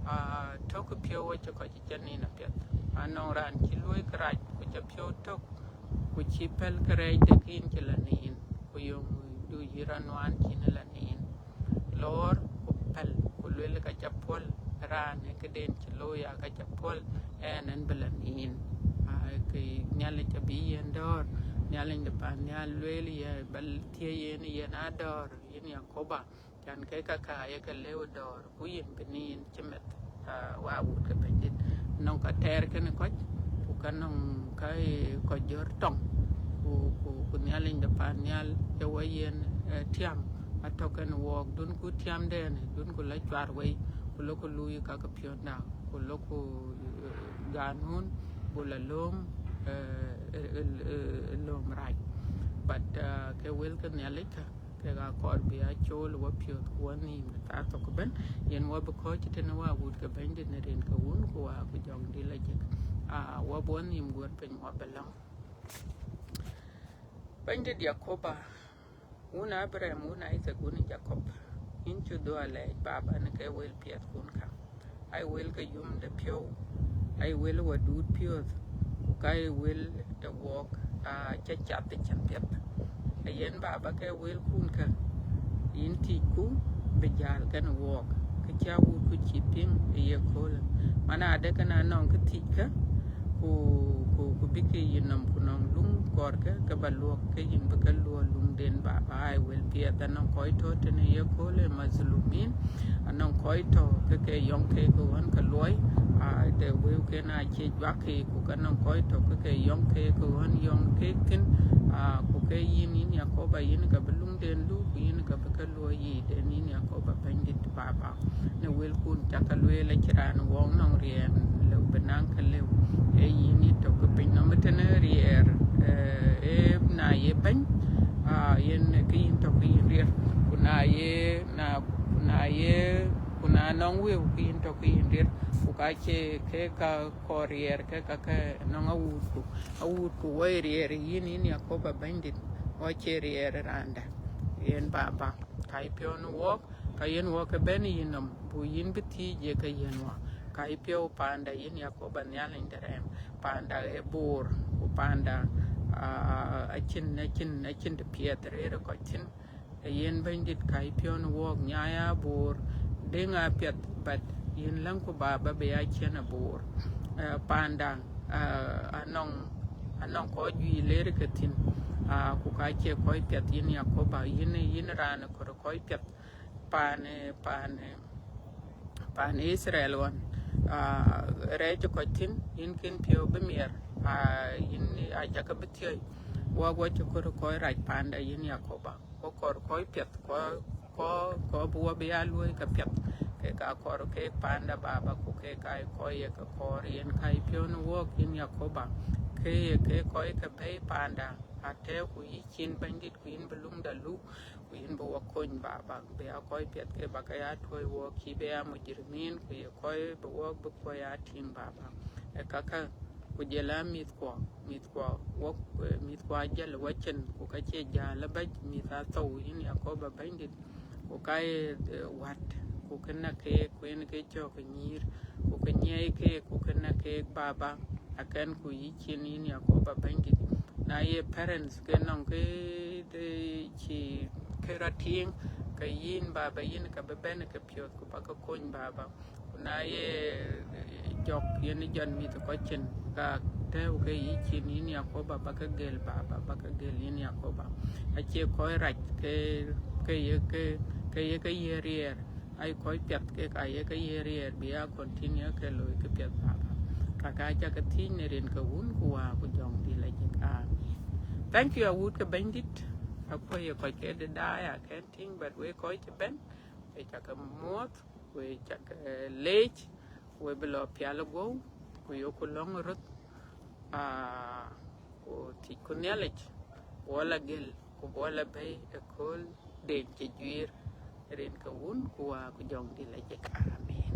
Ah, tök piɔ̈u acï kɔc cï nin apiɛth. Anɔŋ raan cï luɔ̈i kërac, ku ca piɔ̈u tök, ku cï pɛ̈l kërɛɛcde, ke yïn cï la në yïn, ku yöŋ du yï raan nuan cïn la në yïn. Lɔɔr ku pɛ̈l, ku luel ka ca puɔ̈l, raan ë këden cï looi aa ka ca puɔ̈l, ɛn ɛn bï la në yïn. Aa, ke Nhialic abï yen dɔ̈ɔ̈r. Nhialic de paan nhial lueel ye ba thiëëc yen, yen aa dɔ̈ɔ̈r, yïn Yakoba, can ke käkä ye ke lëu dɔ̈ɔ̈r, ku yïn bï në yïn cï meth. Ah, wa wut ke Bɛ̈nydït, nɔŋ ka tɛɛr kënë kɔc, ku ka nɔŋ ka, eh, kɔc jɔ̈ɔ̈r tɔŋ, ku, ku, ku Nhialic de paan nhial ë wɔ yen, eh, tiam, atɔ̈ kën wɔɔk, dun ku tiamden, dun ku la cuar wei, ku loku luui ka ke piɔ̈nda, ku loku, eh, ganun, bu la lööm, eh, eh, eh, eh, lööm rac. But, ah, ke wël ke Nhialic kä, kek aa kɔɔr bï aa cool wɔ piɔ̈ɔ̈th ku wɔ nhïïm në thaa thok ëbɛ̈n, yen wɔ bï kɔ̈ɔ̈c tënë wa wut ke Bɛ̈nydït në rin ke Wun ku Wä ku Jɔŋdït Lajik. Aa, wɔ bï wɔ nhïïm guɔ̈t piny, wɔ bï lɔ̈ŋ. Bɛ̈nydït Yakoba, Wun Abraham, Wun Isaac, Wun Jacob, yïn cï dhuɔ̈k alɛɛc, Baba, në ke wël piɛthkun kä. Ai wël ke yum de piɔ̈u, ai wël wɔ duut piɔ̈ɔ̈th, ku ka ai wël de wɔɔk, aa, cä cath ë cin piɛth. Ayen Baba, ke wëlkun kä, yïn thiëcku bï jäl kën wɔɔk, kë cä wutku cï piŋ ë ye köölë. Man adë kën anɔŋ kë thiëckë, ku, ku, ku bï ke yï nɔm, ku nɔŋ luŋ kɔɔrkë ke ba luɔk, ke yïn bï ke luɔk luŋden, Baba. Ai wël piɛth, anɔŋ kɔc tɔ̈ tënë ye köölë, mazlumin, anɔŋ kɔc tɔ̈ ke ke yɔŋ keek ɣɔn ke luɔi, aa, de wëu ken aa cie juak keek, ku ke nɔŋ kɔc tɔ̈ ke ke yɔŋ keek ɣɔn yɔŋ keek thïn, aa, ku ke yïn, yïn Yakoba, yïn ka bï luŋden luui, ku yïn ka bï ke luɔi yiic den, yïn Yakoba Bɛ̈nydït Baba. Në wëlkun cä ke lueel, acïn raan wɔɔk nɔŋ riɛɛr lëu bï naŋ kë lëu. Ee yïn yï tök ke piny nɔm ëtënë riɛɛr, eh, ee na ye bɛ̈ny, aa, yen ke yïn tök ke yïn riɛɛr. Ku na ye, na, ku na ye, ku na nɔŋ wëu, ke yïn tök ke yïn riɛɛr. Ku ka cie ke ka kɔɔr riɛɛr, ke ka ke nɔŋ awuutku. Awuutku wɔ ye riɛɛr yïn, yïn Yakoba Bɛ̈nydït, wɔ cie riɛɛr raandä. Yen Baba, ka yï piɔ̈u në wɔɔk, ka yen wɔɔk ke bɛ̈n yï nɔm, bu yïn bï thiëëc ye ke yen wɔ. Ka yï piɔ̈u paanda, yïn Yakoba Nhialic de rɛɛm, paanda ee boor, ku paanda, aa, acïn, acïn, acïn të piɛth rëër ë kɔc thïn. Ee yen Bɛ̈nydït, ka yï piɔ̈u në wɔɔk, nyaai aboor, deŋ apiɛth, but yïn läŋku Baba bï ya ciɛ̈n aboor. Eh, paanda, ah, anɔŋ, anɔŋ kɔc juëc leer ke thïn, ah, ku ka cie kɔc piɛth, yïn Yakoba, yïn, yïn raan ë kɔɔr kɔc piɛth. Paan, paan, paan Itharel ɣɔn, ah, rɛɛc kɔc thïn, yïn kën piɔ̈u bï miɛr, ah, yïn acä ke bï thiɔ̈i. Wɔk wɔ cï kɔɔr kɔc rac paanda, yïn Yakoba. Ku kɔɔr kɔc piɛth, kɔc, kɔc, kɔc bï wɔ bï ya luɔ̈i ke piɛth, ke ka kɔɔr kek paanda, Baba, ku kek ka kɔc ye ke kɔɔr. Yen ka yï piɔ̈u në wɔɔk, yïn Yakoba, ke ye ke kɔc ke bɛ̈i paanda, atɛ̈ɛ̈u ku yï cin Bɛ̈nydït, ku yïn bï luŋda luk, ku yïn bï wɔ kony, Baba, bï ya kɔc piɛth ke ba ke ya tuɔ̈c wɔɔk, cïï bï ya mujrimin, ku ye kɔc bï wɔɔk bï kuɔ̈c ya tïŋ, Baba. Ee kakä, ku jɔl a mïthkuɔ, mïthkuɔ, wɔ, eh, mïthkuɔ ajäl wɔ cin, ku ka cie jäl abäc, mïth athou, yïn Yakoba Bɛ̈nydït, ku ka ye, eh, wät, ku kën na keek, ku yen ke cɔk nyïïr, ku kë nyiɛɛi keek, ku kën na keek, Baba, akɛn ku yï cin, yïn Yakoba Bɛ̈nydït. Na ye parents ke nɔŋ ke, de cï ke rɔt tiiŋ, ke yïn Baba, yïn ka bï bɛ̈n ke piɔ̈th, ku ba ke kony Baba. Ku na ye jɔk yen jɔn mïth kɔc cin, ka tɛ̈ɛ̈u ke yï cin, yïn Yakoba, ba ke gël Baba, ba ke gël yïn Yakoba. Acie kɔc rac ke, ke ye ke, ke ye ke ye riɛɛr. Ai kɔc piɛth kek aye ke ye riɛɛr bï ya continue ke looi ke piɛth Baba. Kaka ca ke thiëc në rin ke Wun ku Wä ku Jɔŋdït Lajik. Amen. Thank you, awut ke Bɛ̈nydït. Akuɔ ye kɔc ke de daai akën tïŋ, but we kɔc cï bɛ̈n, we ca ke muɔ̈th, we ca ke leec, we bï lɔ pial guɔ̈u, ku yoku lɔ̈ŋ röt. Ah, ku thiëcku Nhialic, bï wɔ la gël, ku bï wɔ la bɛ̈i ëkööl den cï juiir, rin ke Wun ku Wä ku Jɔŋdït Lajik. Amen.